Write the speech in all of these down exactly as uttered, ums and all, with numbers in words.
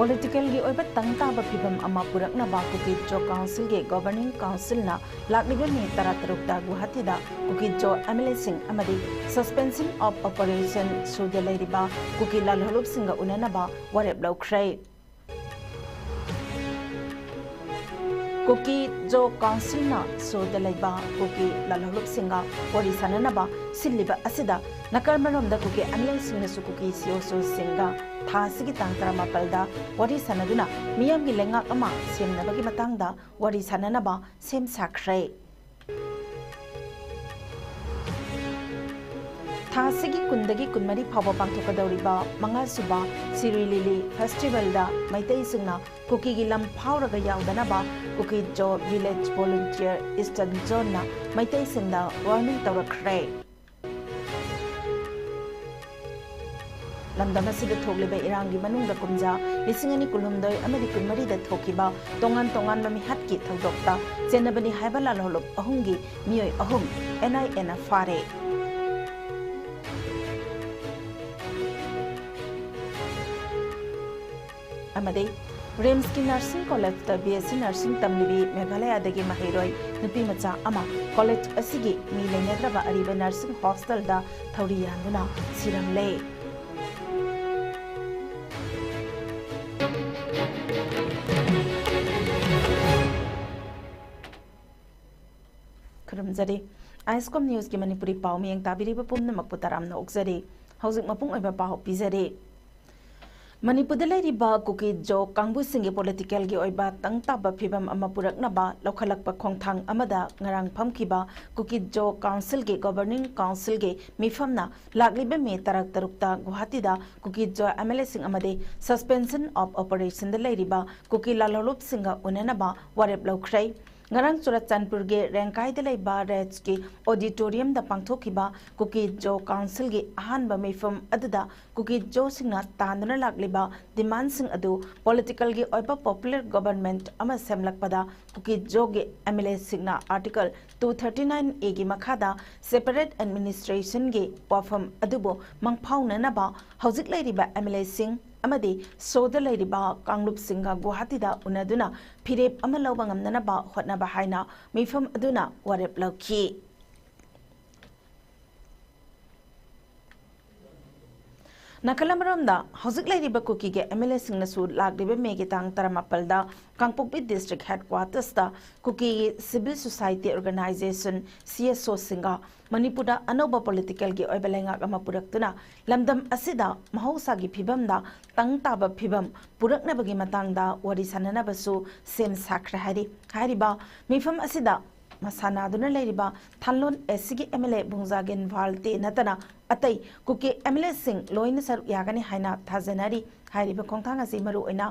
ꯄꯣꯂꯤꯇꯤꯀꯦꯜꯒꯤ ꯑꯣꯏꯕ ꯇꯪ ꯇꯥꯕ ꯐꯤꯕꯝ ꯑꯃ ꯄꯨꯔꯛꯅꯕ ꯀꯨꯀꯤ ꯖꯣ ꯀꯥꯎꯟꯁꯤꯜꯒꯤ ꯒꯣꯚꯔꯅꯤꯡ ꯀꯥꯎꯟꯁꯤꯜꯅ ꯂꯥꯛꯂꯤꯕ ꯃꯦ ꯇꯔꯥꯇꯔꯨꯛꯇ ꯒꯨꯋꯥꯍꯥꯇꯤꯗ ꯀꯨꯀꯤ ꯖꯣ ꯑꯦꯝ ꯑꯦꯜ ꯑꯦꯁꯤꯡ ꯑꯃꯗꯤ Suspension of Operation ꯁꯨꯗ ꯂꯩꯔꯤꯕ ꯀꯨꯀꯤ ꯂꯥꯜꯍꯧꯂꯨꯞꯁꯤꯡꯒ ꯎꯅꯅꯕ ꯋꯥꯔꯦꯞ ꯂꯧꯈ꯭ꯔꯦ꯫ ꯀꯨꯀꯤ ꯖꯣ ꯀꯥꯎꯟꯁꯤꯜꯅ ꯁꯨꯗ ꯂꯩꯕ ꯀꯨꯀꯤ ꯂꯥꯜꯍꯧꯂꯨꯞꯁꯤꯡꯒ ꯋꯥꯔꯤ ꯁꯥꯅꯅꯕ ꯁꯤꯜꯂꯤꯕ ꯑꯁꯤꯗ ꯅꯥꯀꯜ ꯑꯃꯔꯣꯝꯗ ꯀꯨꯀꯤ ꯑꯦꯝ ꯑꯦꯜ ꯑꯦꯁꯤꯡꯅꯁꯨ ꯀꯨꯀꯤ ꯁꯤ ꯑꯣ ꯁꯤꯁꯤꯡꯒ ꯊꯥ ꯑꯁꯤꯒꯤ ꯇꯥꯡ ꯇꯔꯥꯃꯥꯄꯜꯗ ꯋꯥꯔꯤ ꯁꯥꯅꯗꯨꯅ ꯃꯤꯌꯥꯝꯒꯤ ꯂꯩꯉꯥꯛ ꯑꯃ ꯁꯦꯝꯅꯕꯒꯤ ꯃꯇꯥꯡꯗ ꯋꯥꯔꯤ ꯁꯥꯅꯅꯕ ꯁꯦꯝ ꯁꯥꯈ꯭ꯔꯦ꯫ ꯊꯥ ꯑꯁꯤꯒꯤ ꯀꯨꯟꯗꯒꯤ ꯀꯨꯟꯃꯔꯤ ꯐꯥꯎꯕ ꯄꯥꯡꯊꯣꯛꯀꯗꯧꯔꯤꯕ ꯃꯉꯥꯁꯨꯕ ꯁꯤꯔꯨꯏ ꯂꯤꯂꯤ ꯐꯦꯁꯇꯤꯚꯦꯜꯗ ꯃꯩꯇꯩꯁꯤꯡꯅ ꯀꯨꯀꯤꯒꯤ ꯂꯝ ꯐꯥꯎꯔꯒ ꯌꯥꯎꯗꯅꯕ ꯀꯨꯀꯤ ꯖꯣ ꯚꯤꯂꯦꯖ ꯚꯣꯂꯨꯟꯇꯤꯌꯔ ꯏꯁꯇꯔꯟ ꯖꯣꯟꯅ ꯃꯩꯇꯩꯁꯤꯡꯗ ꯋꯥꯔꯅꯤꯡ ꯇꯧꯔꯛꯈ꯭ꯔꯦ꯫ ꯂꯝꯗꯝ ꯑꯁꯤꯗ ꯊꯣꯛꯂꯤꯕ ꯏꯔꯥꯡꯒꯤ ꯃꯅꯨꯡꯗ ꯀꯨꯝꯖꯥ ꯂꯤꯁꯤꯡ ꯑꯅꯤ ꯀꯨꯟꯍꯨꯝꯗꯣꯏ ꯑꯃꯗꯤ ꯀꯨꯟꯃꯔꯤꯗ ꯊꯣꯛꯈꯤꯕ ꯇꯣꯉꯥꯟ ꯇꯣꯉꯥꯟꯕ ꯃꯤꯍꯥꯠꯀꯤ ꯊꯧꯗꯣꯛꯇ ꯆꯦꯟꯅꯕꯅꯤ ꯍꯥꯏꯕ ꯂꯥꯜꯍꯧꯂꯨꯞ ꯑꯍꯨꯝꯒꯤ ꯃꯤꯑꯣꯏ ꯑꯍꯨꯝ ꯑꯦꯟ ꯑꯥꯏ ꯑꯦꯅ ꯐꯥꯔꯦ꯫ ꯑꯃꯗꯤ ꯔꯤꯝꯁꯀꯤ ꯅꯔꯁꯤꯡ ꯀꯣꯂꯦꯖꯇ ꯕꯤ ꯑꯦꯁ ꯁꯤ ꯅꯔꯁꯤꯡ ꯇꯝꯂꯤꯕꯤ ꯃꯦꯘꯥꯂꯌꯥꯗꯒꯤ ꯃꯍꯩꯔꯣꯏ ꯅꯨꯄꯤ ꯃꯆꯥ ꯑꯃ ꯀꯣꯂꯦꯖ ꯑꯁꯤꯒꯤ ꯃꯤ ꯂꯩꯅꯗ꯭ꯔꯕ ꯑꯔꯤꯕ ꯅꯔꯁꯤꯡ ꯍꯣꯁꯇꯦꯜꯗ ꯊꯧꯔꯤ ꯌꯥꯟꯗꯨꯅ ꯁꯤꯔꯝꯂꯦ꯫ ꯈꯨꯔꯨꯝꯖꯔꯤ꯫ ꯑꯥꯏꯁꯀꯣꯝ ꯅ꯭ꯌꯨꯁꯀꯤ ꯃꯅꯤꯄꯨꯔꯤ ꯄꯥꯎ ꯃꯤꯌꯦꯡ ꯇꯥꯕꯤꯔꯤꯕ ꯄꯨꯝꯅꯃꯛꯄꯨ ꯇꯔꯥꯝꯅ ꯑꯣꯛꯆꯔꯤ꯫ ꯍꯧꯖꯤꯛ ꯃꯄꯨꯡ ꯑꯣꯏꯕ ꯄꯥꯎ ꯄꯤꯖꯔꯤ꯫ ꯃꯅꯤꯄꯨꯔꯗ ꯂꯩꯔꯤꯕ ꯀꯨꯀꯤ ꯖꯣ ꯀꯥꯡꯕꯨꯁꯤꯡꯒꯤ ꯄꯣꯂꯤꯇꯤꯀꯦꯜꯒꯤ ꯑꯣꯏꯕ ꯇꯪ ꯇꯥꯕ ꯐꯤꯕꯝ ꯑꯃ ꯄꯨꯔꯛꯅꯕ ꯂꯧꯈꯠꯂꯛꯄ ꯈꯣꯡꯊꯥꯡ ꯑꯃꯗ ꯉꯔꯥꯡ ꯐꯝꯈꯤꯕ ꯀꯨꯀꯤ ꯖꯣ ꯀꯥꯎꯟꯁꯤꯜꯒꯤ ꯒꯣꯚꯔꯅꯤꯡ ꯀꯥꯎꯟꯁꯤꯜꯒꯤ ꯃꯤꯐꯝꯅ ꯂꯥꯛꯂꯤꯕ ꯃꯦ ꯇꯔꯥ ꯇꯔꯨꯛꯇ ꯒꯨꯋꯥꯍꯥꯇꯤꯗ ꯀꯨꯀꯤ ꯖꯣ ꯑꯦꯝ ꯑꯦꯜ ꯑꯦꯁꯤꯡ ꯑꯃꯗꯤ Suspension of Operationꯗ ꯂꯩꯔꯤꯕ ꯀꯨꯀꯤ ꯂꯥꯜꯍꯧꯂꯨꯞꯁꯤꯡꯒ ꯎꯅꯅꯕ ꯋꯥꯔꯦꯞ ꯂꯧꯈ꯭ꯔꯦ꯫ ꯉꯔꯥꯡ ꯆꯨꯔꯆꯥꯟꯄꯨꯔꯒꯤ ꯔꯦꯡꯀꯥꯏꯗ ꯂꯩꯕ ꯔꯦꯠꯁꯀꯤ ꯑꯣꯗꯤꯇꯣꯔꯤꯌꯝꯗ ꯄꯥꯡꯊꯣꯛꯈꯤꯕ ꯀꯨꯀꯤ ꯖꯣ ꯀꯥꯎꯟꯁꯤꯜꯒꯤ ꯑꯍꯥꯟꯕ ꯃꯤꯐꯝ ꯑꯗꯨꯗ ꯀꯨꯀꯤ ꯖꯣꯁꯤꯡꯅ ꯇꯥꯟꯗꯨꯅ ꯂꯥꯛꯂꯤꯕ ꯗꯤꯃꯥꯟꯁꯤꯡ ꯑꯗꯨ ꯄꯣꯂꯤꯇꯤꯀꯦꯜꯒꯤ ꯑꯣꯏꯕ ꯄꯣꯄꯨꯂꯔ ꯒꯣꯚꯔꯟꯃꯦꯟꯠ ꯑꯃ ꯁꯦꯝꯂꯛꯄꯗ ꯀꯨꯀꯤ ꯖꯣꯒꯤ ꯑꯦꯝ ꯑꯦꯜ ꯑꯦꯁꯤꯡꯅ Article two thirty nine Aꯒꯤ ꯃꯈꯥꯗ separate administrationꯒꯤ ꯋꯥꯐꯝ ꯑꯗꯨꯕꯨ ꯃꯪꯐꯥꯎꯅꯅꯕ ꯍꯧꯖꯤꯛ ꯂꯩꯔꯤꯕ ꯑꯦꯝ ꯑꯦꯜ ꯑꯦꯁꯤꯡ, ꯑꯃꯗꯤ ꯁꯣꯗ ꯂꯩꯔꯤꯕ ꯀꯥꯡꯂꯨꯞꯁꯤꯡꯒ ꯒꯨꯋꯥꯍꯥꯇꯤꯗ ꯎꯅꯗꯨꯅ ꯐꯤꯔꯦꯞ ꯑꯃ ꯂꯧꯕ ꯉꯝꯅꯅꯕ ꯍꯣꯠꯅꯕ ꯍꯥꯏꯅ ꯃꯤꯐꯝ ꯑꯗꯨꯅ ꯋꯥꯔꯦꯞ ꯂꯧꯈꯤ꯫ ꯅꯥꯀꯜ ꯑꯃꯔꯣꯝꯗ, ꯍꯧꯖꯤꯛ ꯂꯩꯔꯤꯕ ꯀꯨꯀꯤꯒꯤ ꯑꯦꯝ ꯑꯦꯜ ꯑꯦꯁꯤꯡꯅꯁꯨ ꯂꯥꯛꯂꯤꯕ ꯃꯦꯒꯤ ꯇꯥꯡ ꯇꯔꯥꯃꯥꯄꯜꯗ ꯀꯥꯡꯄꯣꯛꯄꯤ ꯗꯤꯁꯇ꯭ꯔꯤꯛ ꯍꯦꯗꯀ꯭ꯋꯥꯇꯔꯁꯇ ꯀꯨꯀꯤꯒꯤ civil society organisation, C S ꯑꯣꯁꯤꯡꯒ ꯃꯅꯤꯄꯨꯔꯗ ꯑꯅꯧꯕ ꯄꯣꯂꯤꯇꯤꯀꯦꯜꯒꯤ ꯑꯣꯏꯕ ꯂꯩꯉꯥꯛ ꯑꯃ ꯄꯨꯔꯛꯇꯨꯅ ꯂꯝꯗꯝ ꯑꯁꯤꯗ ꯃꯍꯧꯁꯥꯒꯤ ꯐꯤꯕꯝꯗ ꯇꯪ ꯇꯥꯕ ꯐꯤꯕꯝ ꯄꯨꯔꯛꯅꯕꯒꯤ ꯃꯇꯥꯡꯗ ꯋꯥꯔꯤ ꯁꯥꯟꯅꯅꯕꯁꯨ ꯁꯦꯝ ꯁꯥꯈ꯭ꯔꯦ ꯍꯥꯏꯔꯤ꯫ ꯍꯥꯏꯔꯤꯕ ꯃꯤꯐꯝ ꯑꯁꯤꯗ ꯃꯁꯥꯟꯅꯗꯨꯅ ꯂꯩꯔꯤꯕ ꯊꯥꯂꯣꯟ ꯑꯦꯁ ꯁꯤꯒꯤ ꯑꯦꯝ ꯑꯦꯜ ꯑꯦ ꯚꯨꯡꯖꯥꯒꯤꯟ ꯚꯥꯜꯇꯦ ꯅꯠꯇꯅ ꯑꯇꯩ ꯀꯨꯀꯤ ꯑꯦꯝ ꯑꯦꯜ ꯑꯦꯁꯤꯡ ꯂꯣꯏꯅ ꯁꯔꯨꯛ ꯌꯥꯒꯅꯤ ꯍꯥꯏꯅ ꯊꯥꯖꯅꯔꯤ꯫ ꯍꯥꯏꯔꯤꯕ ꯈꯣꯡꯊꯥꯡ ꯑꯁꯤ ꯃꯔꯨꯑꯣꯏꯅ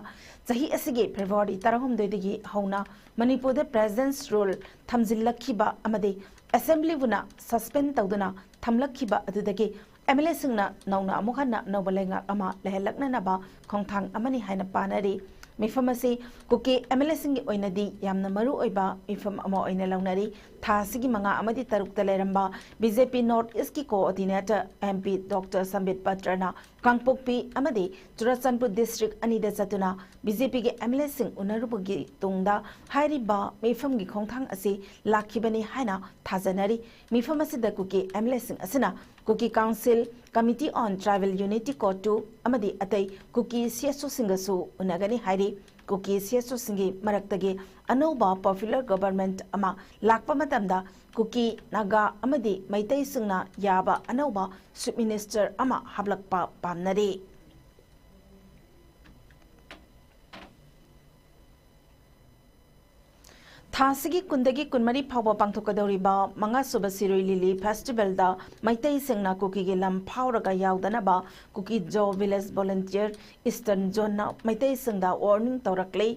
ꯆꯍꯤ ꯑꯁꯤꯒꯤ ꯐꯦꯕ꯭ꯔꯨꯋꯥꯔꯤ ꯇꯔꯥꯍꯨꯝꯗꯣꯏꯗꯒꯤ ꯍꯧꯅ ꯃꯅꯤꯄꯨꯔꯗ ꯄ꯭ꯔꯦꯖꯤꯗꯦꯟꯁ ꯔꯨꯜ ꯊꯝꯖꯤꯜꯂꯛꯈꯤꯕ ꯑꯃꯗꯤ ꯑꯦꯁꯦꯝꯕ꯭ꯂꯤꯕꯨꯅ ꯁꯁꯄꯦꯟ ꯇꯧꯗꯨꯅ ꯊꯝꯂꯛꯈꯤꯕ ꯑꯗꯨꯗꯒꯤ ꯑꯦꯝ ꯑꯦꯜ ꯑꯦꯁꯤꯡꯅ ꯅꯧꯅ ꯑꯃꯨꯛ ꯍꯟꯅ ꯑꯅꯧꯕ ꯂꯩꯉꯥꯛ ꯑꯃ ꯂꯩꯍꯜꯂꯛꯅꯅꯕ ꯈꯣꯡꯊꯥꯡ ꯑꯃꯅꯤ ꯍꯥꯏꯅ ꯄꯥꯅꯔꯤ꯫ ꯃꯤꯐꯝ ꯑꯁꯤ ꯀꯨꯀꯤ ꯑꯦꯝ ꯑꯦꯜ ꯑꯦꯁꯤꯡꯒꯤ ꯑꯣꯏꯅꯗꯤ ꯌꯥꯝꯅ ꯃꯔꯨ ꯑꯣꯏꯕ ꯃꯤꯐꯝ ꯑꯃ ꯑꯣꯏꯅ ꯂꯧꯅꯔꯤ꯫ ꯊꯥ ꯑꯁꯤꯒꯤ ꯃꯉꯥ ꯑꯃꯗꯤ ꯇꯔꯨꯛꯇ ꯂꯩꯔꯝꯕ ꯕꯤ ꯖꯦ ꯄꯤ ꯅꯣꯔꯠ ꯏꯁꯀꯤ ꯀꯣꯑꯣꯔꯗꯤꯅꯦꯇꯔ ꯑꯦꯝ ꯄꯤ ꯗꯣꯛꯇꯔ ꯁꯝꯕꯤꯠ ꯄꯇ꯭ꯔꯅ ꯀꯥꯡꯄꯣꯛꯄꯤ ꯑꯃꯗꯤ ꯆꯨꯔꯆꯥꯟꯄꯨꯔ ꯗꯤꯁꯇ꯭ꯔꯤꯛ ꯑꯅꯤꯗ ꯆꯠꯇꯨꯅ ꯕꯤ ꯖꯦ ꯄꯤꯒꯤ ꯑꯦꯝ ꯑꯦꯜ ꯑꯦꯁꯤꯡ ꯎꯅꯔꯨꯕꯒꯤ ꯇꯨꯡꯗ ꯍꯥꯏꯔꯤꯕ ꯃꯤꯐꯝꯒꯤ ꯈꯣꯡꯊꯥꯡ ꯑꯁꯤ ꯂꯥꯛꯈꯤꯕꯅꯤ ꯍꯥꯏꯅ ꯊꯥꯖꯅꯔꯤ꯫ ꯃꯤꯐꯝ ꯑꯁꯤꯗ ꯀꯨꯀꯤ ꯑꯦꯝ ꯑꯦꯜ ꯑꯦꯁꯤꯡ ꯑꯁꯤꯅ Kuki Council, Committee on Tribal Unity, ꯀꯣꯇꯨ ꯑꯃꯗꯤ ꯑꯇꯩ ꯀꯨꯀꯤ ꯁꯤ ꯑꯦꯁ ꯑꯣꯁꯤꯡꯒꯁꯨ ꯎꯅꯒꯅꯤ ꯍꯥꯏꯔꯤ꯫ ꯀꯨꯀꯤ ꯁꯤ ꯑꯦꯁ ꯑꯣꯁꯤꯡꯒꯤ ꯃꯔꯛꯇꯒꯤ ꯑꯅꯧꯕ ꯄꯣꯄꯨꯂꯔ ꯒꯣꯚꯔꯟꯃꯦꯟꯠ ꯑꯃ ꯂꯥꯛꯄ ꯃꯇꯝꯗ ꯀꯨꯀꯤ, ꯅꯥꯒꯥ ꯑꯃꯗꯤ ꯃꯩꯇꯩꯁꯤꯡꯅ ꯌꯥꯕ ꯑꯅꯧꯕ ꯆꯤꯐ ꯃꯤꯅꯤꯁꯇꯔ ꯑꯃ ꯍꯥꯞꯂꯛꯄ ꯄꯥꯝꯅꯔꯤ꯫ ꯊꯥ ꯑꯁꯤꯒꯤ ꯀꯨꯟꯗꯒꯤ ꯀꯨꯟꯃꯔꯤ ꯐꯥꯎꯕ ꯄꯥꯡꯊꯣꯛꯀꯗꯧꯔꯤꯕ ꯃꯉꯥꯁꯨꯕ ꯁꯤꯔꯨꯏ ꯂꯤꯂꯤ ꯐꯦꯁꯇꯤꯚꯦꯜꯗ ꯃꯩꯇꯩꯁꯤꯡꯅ ꯀꯨꯀꯤꯒꯤ ꯂꯝ ꯐꯥꯎꯔꯒ ꯌꯥꯎꯗꯅꯕ ꯀꯨꯀꯤ ꯖꯣ ꯚꯤꯂꯦꯖ ꯚꯣꯂꯨꯟꯇꯤꯌꯔ ꯏꯁꯇꯔꯟ ꯖꯣꯟꯅ ꯃꯩꯇꯩꯁꯤꯡꯗ ꯋꯥꯔꯅꯤꯡ ꯇꯧꯔꯛꯂꯤ꯫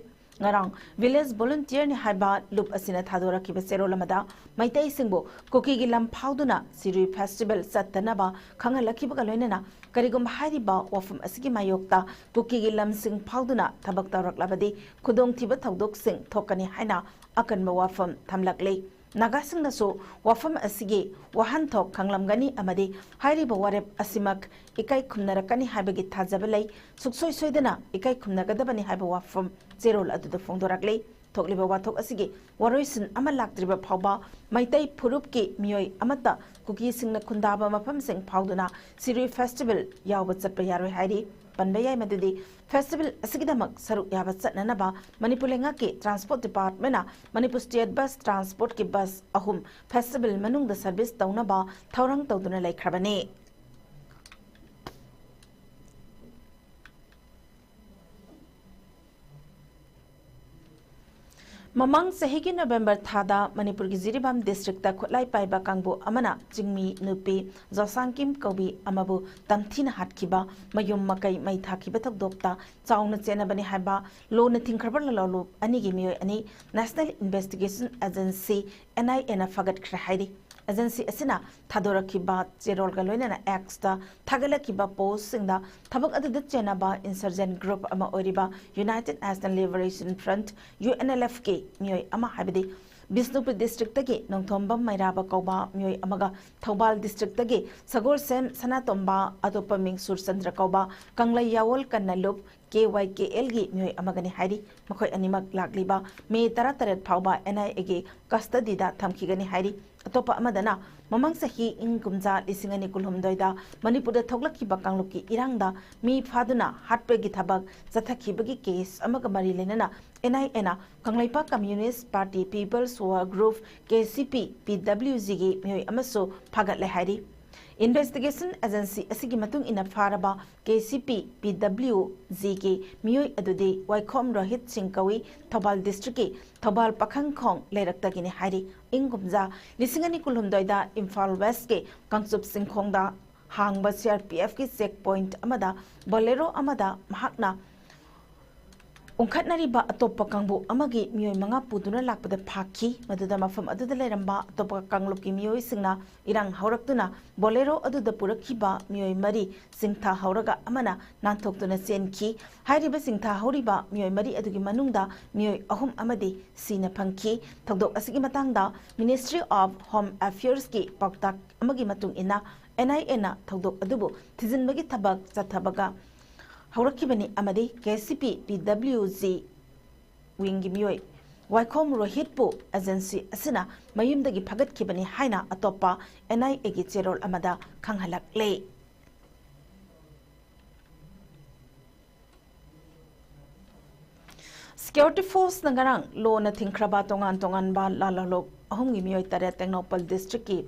ꯉꯔꯥꯡ ꯚꯤꯂꯦꯖ ꯚꯣꯂꯨꯟꯇꯤꯌꯔꯅꯤ ꯍꯥꯏꯕ ꯂꯨꯞ ꯑꯁꯤꯅ ꯊꯥꯗꯣꯔꯛꯈꯤꯕ ꯆꯦꯔꯣꯜ ꯑꯃꯗ ꯃꯩꯇꯩꯁꯤꯡꯕꯨ ꯀꯨꯀꯤꯒꯤ ꯂꯝ ꯐꯥꯎꯗꯨꯅ ꯁꯤꯔꯨꯏ ꯐꯦꯁꯇꯤꯚꯦꯜ ꯆꯠꯇꯅꯕ ꯈꯪꯍꯜꯂꯛꯈꯤꯕꯒ ꯂꯣꯏꯅꯅ ꯀꯔꯤꯒꯨꯝꯕ ꯍꯥꯏꯔꯤꯕ ꯋꯥꯐꯝ ꯑꯁꯤꯒꯤ ꯃꯥꯌꯣꯛꯇ ꯀꯨꯀꯤꯒꯤ ꯂꯝꯁꯤꯡ ꯐꯥꯎꯗꯨꯅ ꯊꯕꯛ ꯇꯧꯔꯛꯂꯕꯗꯤ ꯈꯨꯗꯣꯡꯊꯤꯕ ꯊꯧꯗꯣꯛꯁꯤꯡ ꯊꯣꯛꯀꯅꯤ ꯍꯥꯏꯅ ꯑꯀꯟꯕ ꯋꯥꯐꯝ ꯊꯝꯂꯛꯂꯤ꯫ ꯅꯥꯒꯥꯁꯤꯡꯅꯁꯨ ꯋꯥꯐꯝ ꯑꯁꯤꯒꯤ ꯋꯥꯍꯟꯊꯣꯛ ꯈꯪꯂꯝꯒꯅꯤ ꯑꯃꯗꯤ ꯍꯥꯏꯔꯤꯕ ꯋꯥꯔꯦꯞ ꯑꯁꯤꯃꯛ ꯏꯀꯥꯏ ꯈꯨꯝꯅꯔꯛꯀꯅꯤ ꯍꯥꯏꯕꯒꯤ ꯊꯥꯖꯕ ꯂꯩ꯫ ꯁꯨꯛꯁꯣꯏ ꯁꯣꯏꯗꯅ ꯏꯀꯥꯏ ꯈꯨꯝꯅꯒꯗꯕꯅꯤ ꯍꯥꯏꯕ ꯋꯥꯐꯝ ꯆꯦꯔꯣꯜ ꯑꯗꯨꯗ ꯐꯣꯡꯗꯣꯔꯛꯂꯤ꯫ ꯊꯣꯛꯂꯤꯕ ꯋꯥꯊꯣꯛ ꯑꯁꯤꯒꯤ ꯋꯥꯔꯣꯏꯁꯤꯟ ꯑꯃ ꯂꯥꯛꯇ꯭ꯔꯤꯕ ꯐꯥꯎꯕ ꯃꯩꯇꯩ ꯐꯨꯔꯨꯞꯀꯤ ꯃꯤꯑꯣꯏ ꯑꯃꯠꯇ ꯀꯨꯀꯤꯁꯤꯡꯅ ꯈꯨꯟꯗꯥꯕ ꯃꯐꯝꯁꯤꯡ ꯐꯥꯎꯗꯨꯅ ꯁꯤꯔꯨꯏ ꯐꯦꯁꯇꯤꯚꯦꯜ ꯌꯥꯎꯕ ꯆꯠꯄ ꯌꯥꯔꯣꯏ ꯍꯥꯏꯔꯤ꯫ ꯄꯟꯕ ꯌꯥꯏ ꯃꯗꯨꯗꯤ ꯐꯦꯁꯇꯤꯚꯦꯜ ꯑꯁꯤꯒꯤꯗꯃꯛ ꯁꯔꯨꯛ ꯌꯥꯕ ꯆꯠꯅꯅꯕ ꯃꯅꯤꯄꯨꯔ ꯂꯩꯉꯥꯛꯀꯤ ꯇ꯭ꯔꯥꯟꯁꯄꯣꯔꯠ ꯗꯤꯄꯥꯔꯠꯃꯦꯟꯅ ꯃꯅꯤꯄꯨꯔ ꯁ꯭ꯇꯦꯠ ꯕꯁ ꯇ꯭ꯔꯥꯟꯁꯄꯣꯔꯠꯀꯤ ꯕꯁ ꯑꯍꯨꯝ ꯐꯦꯁꯇꯤꯚꯦꯜ ꯃꯅꯨꯡꯗ ꯁꯔꯚꯤꯁ ꯇꯧꯅꯕ ꯊꯧꯔꯥꯡ ꯇꯧꯗꯨꯅ ꯂꯩꯈ꯭ꯔꯕꯅꯤ꯫ ꯃꯃꯥꯡ ꯆꯍꯤꯒꯤ ꯅꯕꯦꯝꯕꯔ ꯊꯥꯗ ꯃꯅꯤꯄꯨꯔꯒꯤ ꯖꯤꯔꯤꯕꯥꯝ ꯗꯤꯁꯇ꯭ꯔꯤꯛꯇ ꯈꯨꯠꯂꯥꯏ ꯄꯥꯏꯕ ꯀꯥꯡꯕꯨ ꯑꯃꯅ ꯆꯤꯡꯃꯤ ꯅꯨꯄꯤ ꯖꯣꯁꯥꯡꯀꯤꯝ ꯀꯧꯕꯤ ꯑꯃꯕꯨ ꯇꯝꯊꯤꯅ ꯍꯥꯠꯈꯤꯕ, ꯃꯌꯨꯝ ꯃꯀꯩ ꯃꯩ ꯊꯥꯈꯤꯕ ꯊꯧꯗꯣꯛꯇ ꯆꯥꯎꯅ ꯆꯦꯟꯅꯕꯅꯤ ꯍꯥꯏꯕ ꯂꯨꯅ ꯊꯤꯡꯈ꯭ꯔꯕ ꯂꯥꯂꯣꯡꯂꯨꯞ ꯑꯅꯤꯒꯤ ꯃꯤꯑꯣꯏ ꯑꯅꯤ National Investigation Agency, N I A ꯅ ꯐꯥꯒꯠꯈ꯭ꯔꯦ ꯍꯥꯏꯔꯤ꯫ ꯑꯦꯖꯦꯟꯁꯤ ꯑꯁꯤꯅ ꯊꯥꯗꯣꯔꯛꯈꯤꯕ ꯆꯦꯔꯣꯜꯒ ꯂꯣꯏꯅꯅ X ꯇ ꯊꯥꯒꯠꯂꯛꯈꯤꯕ ꯄꯣꯁꯁꯤꯡꯗ ꯊꯕꯛ ꯑꯗꯨꯗ ꯆꯦꯟꯅꯕ insurgent group ꯑꯃ ꯑꯣꯏꯔꯤꯕ United National Liberation Front, U N L F ꯀꯤ ꯃꯤꯑꯣꯏ ꯑꯃ, ꯍꯥꯏꯕꯗꯤ ꯕꯤꯁꯅꯨꯄꯨꯔ ꯗꯤꯁꯇ꯭ꯔꯤꯛꯇꯒꯤ ꯅꯣꯡꯊꯣꯝꯕꯝ ꯃꯩꯔꯥꯕ ꯀꯧꯕ ꯃꯤꯑꯣꯏ ꯑꯃꯒ ꯊꯧꯕꯥꯜ ꯗꯤꯁꯇ꯭ꯔꯤꯛꯇꯒꯤ ꯁꯒꯣꯜꯁꯦꯝ ꯁꯅꯥꯇꯣꯝꯕ, ꯑꯇꯣꯞꯄ ꯃꯤꯡ ꯁꯨꯔꯆꯟꯗ꯭ꯔ ꯀꯧꯕ ꯀꯪꯂꯩ ꯌꯥꯋꯣꯜ ꯀꯟꯅ ꯂꯨꯞ K Y K L ꯒꯤ ꯃꯤꯑꯣꯏ ꯑꯃꯒꯅꯤ ꯍꯥꯏꯔꯤ꯫ ꯃꯈꯣꯏ ꯑꯅꯤꯃꯛ ꯂꯥꯛꯂꯤꯕ ꯃꯦ ꯇꯔꯥꯇꯔꯦꯠ ꯐꯥꯎꯕ N I A ꯒꯤ custody ꯗ ꯊꯝꯈꯤꯒꯅꯤ ꯍꯥꯏꯔꯤ꯫ ꯑꯇꯣꯞꯄ ꯑꯃꯗꯅ ꯃꯃꯥꯡ ꯆꯍꯤ ꯏꯪ ꯀꯨꯝꯖꯥ ꯂꯤꯁꯤꯡ ꯑꯅꯤ ꯀꯨꯟꯍꯨꯝꯗꯣꯏꯗ ꯃꯅꯤꯄꯨꯔꯗ ꯊꯣꯛꯂꯛꯈꯤꯕ ꯀꯥꯡꯂꯨꯞꯀꯤ ꯏꯔꯥꯡꯗ ꯃꯤ ꯐꯥꯗꯨꯅ ꯍꯥꯠꯄꯒꯤ ꯊꯕꯛ ꯆꯠꯊꯈꯤꯕꯒꯤ case ꯑꯃꯒ ꯃꯔꯤ ꯂꯩꯅꯅ N I A ꯅ Kangleipak Communist Party People's War Group, K C P, P W G ꯒꯤ ꯃꯤꯑꯣꯏ ꯑꯃꯁꯨ ꯐꯥꯒꯠꯂꯦ ꯍꯥꯏꯔꯤ꯫ Investigation Agency ꯑꯁꯤꯒꯤ ꯃꯇꯨꯡ ꯏꯟꯅ ꯐꯥꯔꯕ K C P P W G ꯒꯤ ꯃꯤꯑꯣꯏ ꯑꯗꯨꯗꯤ ꯋꯥꯏꯈꯣꯝ ꯔꯣꯍꯤꯠ ꯁꯤꯡ ꯀꯧꯏ, ꯊꯧꯕꯥꯜ ꯗꯤꯁꯇ꯭ꯔꯤꯛꯀꯤ ꯊꯧꯕꯥꯜ ꯄꯥꯈꯪꯈꯣꯡ ꯂꯩꯔꯛꯇꯒꯤꯅꯤ ꯍꯥꯏꯔꯤ꯫ ꯏꯪ ꯀꯨꯝꯖꯥ ꯂꯤꯁꯤꯡ ꯑꯅꯤ ꯀꯨꯟꯍꯨꯝꯗꯣꯏꯗ ꯏꯝꯐꯥꯜ ꯋꯦꯁꯀꯤ ꯀꯥꯡꯆꯨꯞ ꯆꯤꯡꯈꯣꯡꯗ ꯍꯥꯡꯕ C R P F ꯀꯤ check point ꯑꯃꯗ Bolero ꯑꯃꯗ ꯃꯍꯥꯛꯅ ꯎꯪꯈꯠꯅꯔꯤꯕ ꯑꯇꯣꯞꯄ ꯀꯥꯡꯕꯨ ꯑꯃꯒꯤ ꯃꯤꯑꯣꯏ ꯃꯉꯥ ꯄꯨꯗꯨꯅ ꯂꯥꯛꯄꯗ ꯐꯥꯈꯤ꯫ ꯃꯗꯨꯗ ꯃꯐꯝ ꯑꯗꯨꯗ ꯂꯩꯔꯝꯕ ꯑꯇꯣꯞꯄ ꯀꯥꯡꯂꯨꯞꯀꯤ ꯃꯤꯑꯣꯏꯁꯤꯡꯅ ꯏꯔꯥꯡ ꯍꯧꯔꯛꯇꯨꯅ ꯕꯣꯂꯦꯔꯣ ꯑꯗꯨꯗ ꯄꯨꯔꯛꯈꯤꯕ ꯃꯤꯑꯣꯏ ꯃꯔꯤ ꯆꯤꯡꯊꯍꯧꯔꯒ ꯑꯃꯅ ꯅꯥꯟꯊꯣꯛꯇꯨꯅ ꯆꯦꯟꯈꯤ꯫ ꯍꯥꯏꯔꯤꯕ ꯆꯤꯡꯊꯍꯧꯔꯤꯕ ꯃꯤꯑꯣꯏ ꯃꯔꯤ ꯑꯗꯨꯒꯤ ꯃꯅꯨꯡꯗ ꯃꯤꯑꯣꯏ ꯑꯍꯨꯝ ꯑꯃꯗꯤ ꯁꯤꯅ ꯐꯪꯈꯤ꯫ ꯊꯧꯗꯣꯛ ꯑꯁꯤꯒꯤ ꯃꯇꯥꯡꯗ Ministry of Home Affairsꯀꯤ ꯄꯥꯎꯇꯥꯛ ꯑꯃꯒꯤ ꯃꯇꯨꯡ ꯏꯟꯅ, NIAꯅ ꯊꯧꯗꯣꯛ ꯑꯗꯨꯕꯨ ꯊꯤꯖꯤꯟꯕꯒꯤ ꯊꯕꯛ ꯆꯠꯊꯕꯒ ꯍꯧꯔꯛꯈꯤꯕꯅꯤ ꯑꯃꯗꯤ KCP PWG wingꯒꯤ ꯃꯤꯑꯣꯏ ꯋꯥꯏꯈꯣꯝ ꯔꯣꯍꯤꯠꯄꯨ agency ꯑꯁꯤꯅ ꯃꯌꯨꯝꯗꯒꯤ ꯐꯥꯒꯠꯈꯤꯕꯅꯤ ꯍꯥꯏꯅ ꯑꯇꯣꯞꯄ NIAꯒꯤ ꯆꯦꯔꯣꯜ ꯑꯃꯗ ꯈꯪꯍꯜꯂꯛꯂꯦ꯫ Security forceꯅ ꯉꯔꯥꯡ ꯂꯣꯅ ꯊꯤꯡꯈ꯭ꯔꯕ ꯇꯣꯉꯥꯟ ꯇꯣꯉꯥꯟꯕ ꯂꯥꯜꯍꯧꯂꯨꯞ ꯑꯍꯨꯝꯒꯤ ꯃꯤꯑꯣꯏ ꯇꯔꯦꯠ ꯇꯦꯡꯅꯧꯄꯜ districtꯀꯤ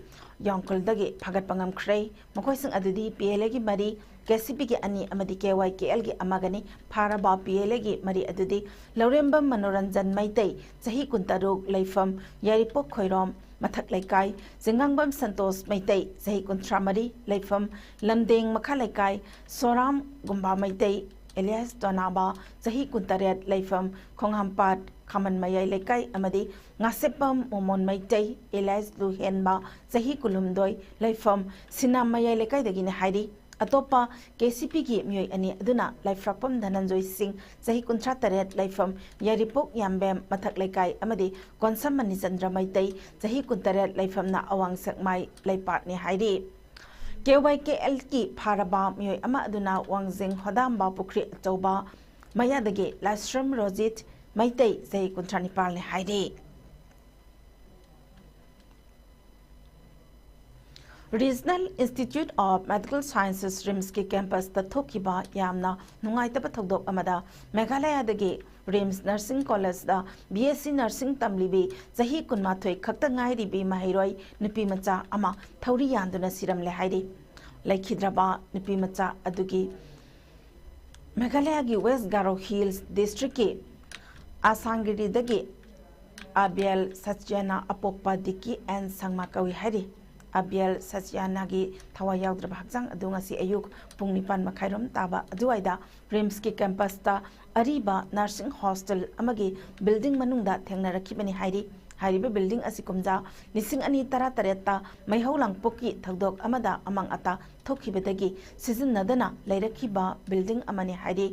ꯌꯥꯡꯈꯨꯜꯗꯒꯤ ꯐꯥꯒꯠꯄ ꯉꯝꯈ꯭ꯔꯦ꯫ ꯃꯈꯣꯏꯁꯤꯡ ꯑꯗꯨꯗꯤ PLAꯒꯤ ꯃꯔꯤ, KCPꯒꯤ ꯑꯅꯤ ꯑꯃꯗꯤ KYKLꯒꯤ ꯑꯃꯒꯅꯤ꯫ ꯐꯥꯔꯕ PLAꯒꯤ ꯃꯔꯤ ꯑꯗꯨꯗꯤ ꯂꯧꯔꯦꯝꯕꯝ ꯃꯅꯣꯔꯟꯖꯟ ꯃꯩꯇꯩ, ꯆꯍꯤ ꯀꯨꯟꯇꯔꯨꯛ, ꯂꯩꯐꯝ ꯌꯥꯏꯔꯤꯄꯣꯛ ꯈꯣꯏꯔꯣꯝ ꯃꯊꯛ ꯂꯩꯀꯥꯏ, ꯆꯤꯡꯉꯥꯡꯕꯝ ꯁꯟꯇꯣꯁ ꯃꯩꯇꯩ, ꯆꯍꯤ ꯀꯨꯟꯊ꯭ꯔꯥ ꯃꯔꯤ, ꯂꯩꯐꯝ ꯂꯝꯗꯦꯡ ꯃꯈꯥ ꯂꯩꯀꯥꯏ, ꯁꯣꯔꯥꯝ ꯒꯨꯝꯕ ꯃꯩꯇꯩ alias ꯇꯣꯅꯥꯕ, ꯆꯍꯤ ꯀꯨꯟꯇꯔꯦꯠ, ꯂꯩꯐꯝ ꯈꯣꯡꯍꯥꯝꯄꯥꯠ ꯈꯥꯃꯟ ꯃꯌꯥꯏ ꯂꯩꯀꯥꯏ ꯑꯃꯗꯤ ꯉꯥꯁꯦꯞꯄꯝ ꯃꯣꯃꯣꯟ ꯃꯩꯇꯩ alias ꯂꯨꯍꯦꯟꯕ, ꯆꯍꯤ ꯀꯨꯟꯍꯨꯝꯗꯣꯏ, ꯂꯩꯐꯝ ꯁꯤꯅꯥꯝ ꯃꯌꯥꯏ ꯂꯩꯀꯥꯏꯗꯒꯤꯅꯤ ꯍꯥꯏꯔꯤ꯫ ꯑꯇꯣꯞꯄ KCPꯒꯤ ꯃꯤꯑꯣꯏ ꯑꯅꯤ ꯑꯗꯨꯅ ꯂꯥꯏꯐ꯭ꯔꯥꯛꯄꯝ ꯙꯅꯟꯖꯣꯏ ꯁꯤꯡ, ꯆꯍꯤ ꯀꯨꯟꯊ꯭ꯔꯥ ꯇꯔꯦꯠ, ꯂꯩꯐꯝ ꯌꯥꯏꯔꯤꯄꯣꯛ ꯌꯥꯝꯕꯦꯝ ꯃꯊꯛ ꯂꯩꯀꯥꯏ ꯑꯃꯗꯤ ꯀꯣꯟꯁꯝ ꯃꯅꯤꯆꯟꯗ꯭ꯔ ꯃꯩꯇꯩ, ꯆꯍꯤ ꯀꯨꯟꯇꯔꯦꯠ, ꯂꯩꯐꯝꯅ ꯑꯋꯥꯡ ꯁꯦꯛꯃꯥꯏ ꯂꯩꯄꯥꯛꯅꯤ ꯍꯥꯏꯔꯤ꯫ KYKLꯒꯤ ꯐꯥꯔꯕ ꯃꯤꯑꯣꯏ ꯑꯃ ꯑꯗꯨꯅ ꯋꯥꯡꯖꯤꯡ ꯍꯣꯗꯥꯝꯕ ꯄꯨꯈ꯭ꯔꯤ ꯑꯆꯧꯕ ꯃꯌꯥꯗꯒꯤ ꯂꯥꯏꯁ꯭ꯔꯝ ꯔꯣꯖꯤꯠ ꯃꯩꯇꯩ, ꯆꯍꯤ ꯀꯨꯟꯊ꯭ꯔꯥ ꯅꯤꯄꯥꯜꯅꯤ ꯍꯥꯏꯔꯤ꯫ Regional Institute of Medical Sciences, RIMSꯀꯤ campusꯇ ꯊꯣꯛꯈꯤꯕ ꯌꯥꯝꯅ ꯅꯨꯡꯉꯥꯏꯇꯕ ꯊꯧꯗꯣꯛ ꯑꯃꯗ ꯃꯦꯘꯥꯂꯌꯥꯗꯒꯤ RIMS Nursing Collegeꯗ BSc Nursing ꯇꯝꯂꯤꯕꯤ ꯆꯍꯤ ꯀꯨꯟꯃꯥꯊꯣꯏ ꯈꯛꯇ ꯉꯥꯏꯔꯤꯕꯤ ꯃꯍꯩꯔꯣꯏ ꯅꯨꯄꯤ ꯃꯆꯥ ꯑꯃ ꯊꯧꯔꯤ ꯌꯥꯟꯗꯨꯅ ꯁꯤꯔꯝꯂꯦ ꯍꯥꯏꯔꯤ꯫ ꯂꯩꯈꯤꯗ꯭ꯔꯕ ꯅꯨꯄꯤ ꯃꯆꯥ ꯑꯗꯨꯒꯤ ꯃꯦꯘꯥꯂꯌꯥꯒꯤ West Garo Hills districtꯀꯤ ꯑꯁꯥꯡꯒꯤꯔꯤꯗꯒꯤ ꯑꯕꯦꯜ ꯁꯆ꯭ꯌꯅ ꯑꯄꯣꯛꯄ ꯗꯤꯀꯤ ꯑꯦꯟ ꯁꯪꯃꯥ ꯀꯧꯏ ꯍꯥꯏꯔꯤ꯫ ꯑꯕꯤꯌꯦꯜ ꯁꯆꯤꯌꯥꯅꯥꯒꯤ ꯊꯋꯥꯏ ꯌꯥꯎꯗ꯭ꯔꯕ ꯍꯛꯆꯥꯡ ꯑꯗꯨ ꯉꯁꯤ ꯑꯌꯨꯛ ꯄꯨꯡ ꯅꯤꯄꯥꯟ ꯃꯈꯥꯏꯔꯣꯝ ꯇꯥꯕ ꯑꯗꯨꯋꯥꯏꯗ ꯔꯤꯝꯁꯀꯤ ꯀꯦꯝꯄꯁꯇ ꯑꯔꯤꯕ ꯅꯔꯁꯤꯡ ꯍꯣꯁꯇꯦꯜ ꯑꯃꯒꯤ ꯕꯤꯜꯗꯤꯡ ꯃꯅꯨꯡꯗ ꯊꯦꯡꯅꯔꯛꯈꯤꯕꯅꯤ ꯍꯥꯏꯔꯤ꯫ ꯍꯥꯏꯔꯤꯕ ꯕꯤꯜꯗꯤꯡ ꯑꯁꯤ ꯀꯨꯝꯖꯥ ꯂꯤꯁꯤꯡ ꯑꯅꯤ ꯇꯔꯥꯇꯔꯦꯠꯇ ꯃꯩꯍꯧ ꯂꯥꯡꯄꯣꯛꯀꯤ ꯊꯧꯗꯣꯛ ꯑꯃꯗ ꯑꯃꯥꯡ ꯑꯇꯥ ꯊꯣꯛꯈꯤꯕꯗꯒꯤ ꯁꯤꯖꯤꯟꯅꯗꯅ ꯂꯩꯔꯛꯈꯤꯕ ꯕꯤꯜꯗꯤꯡ ꯑꯃꯅꯤ ꯍꯥꯏꯔꯤ꯫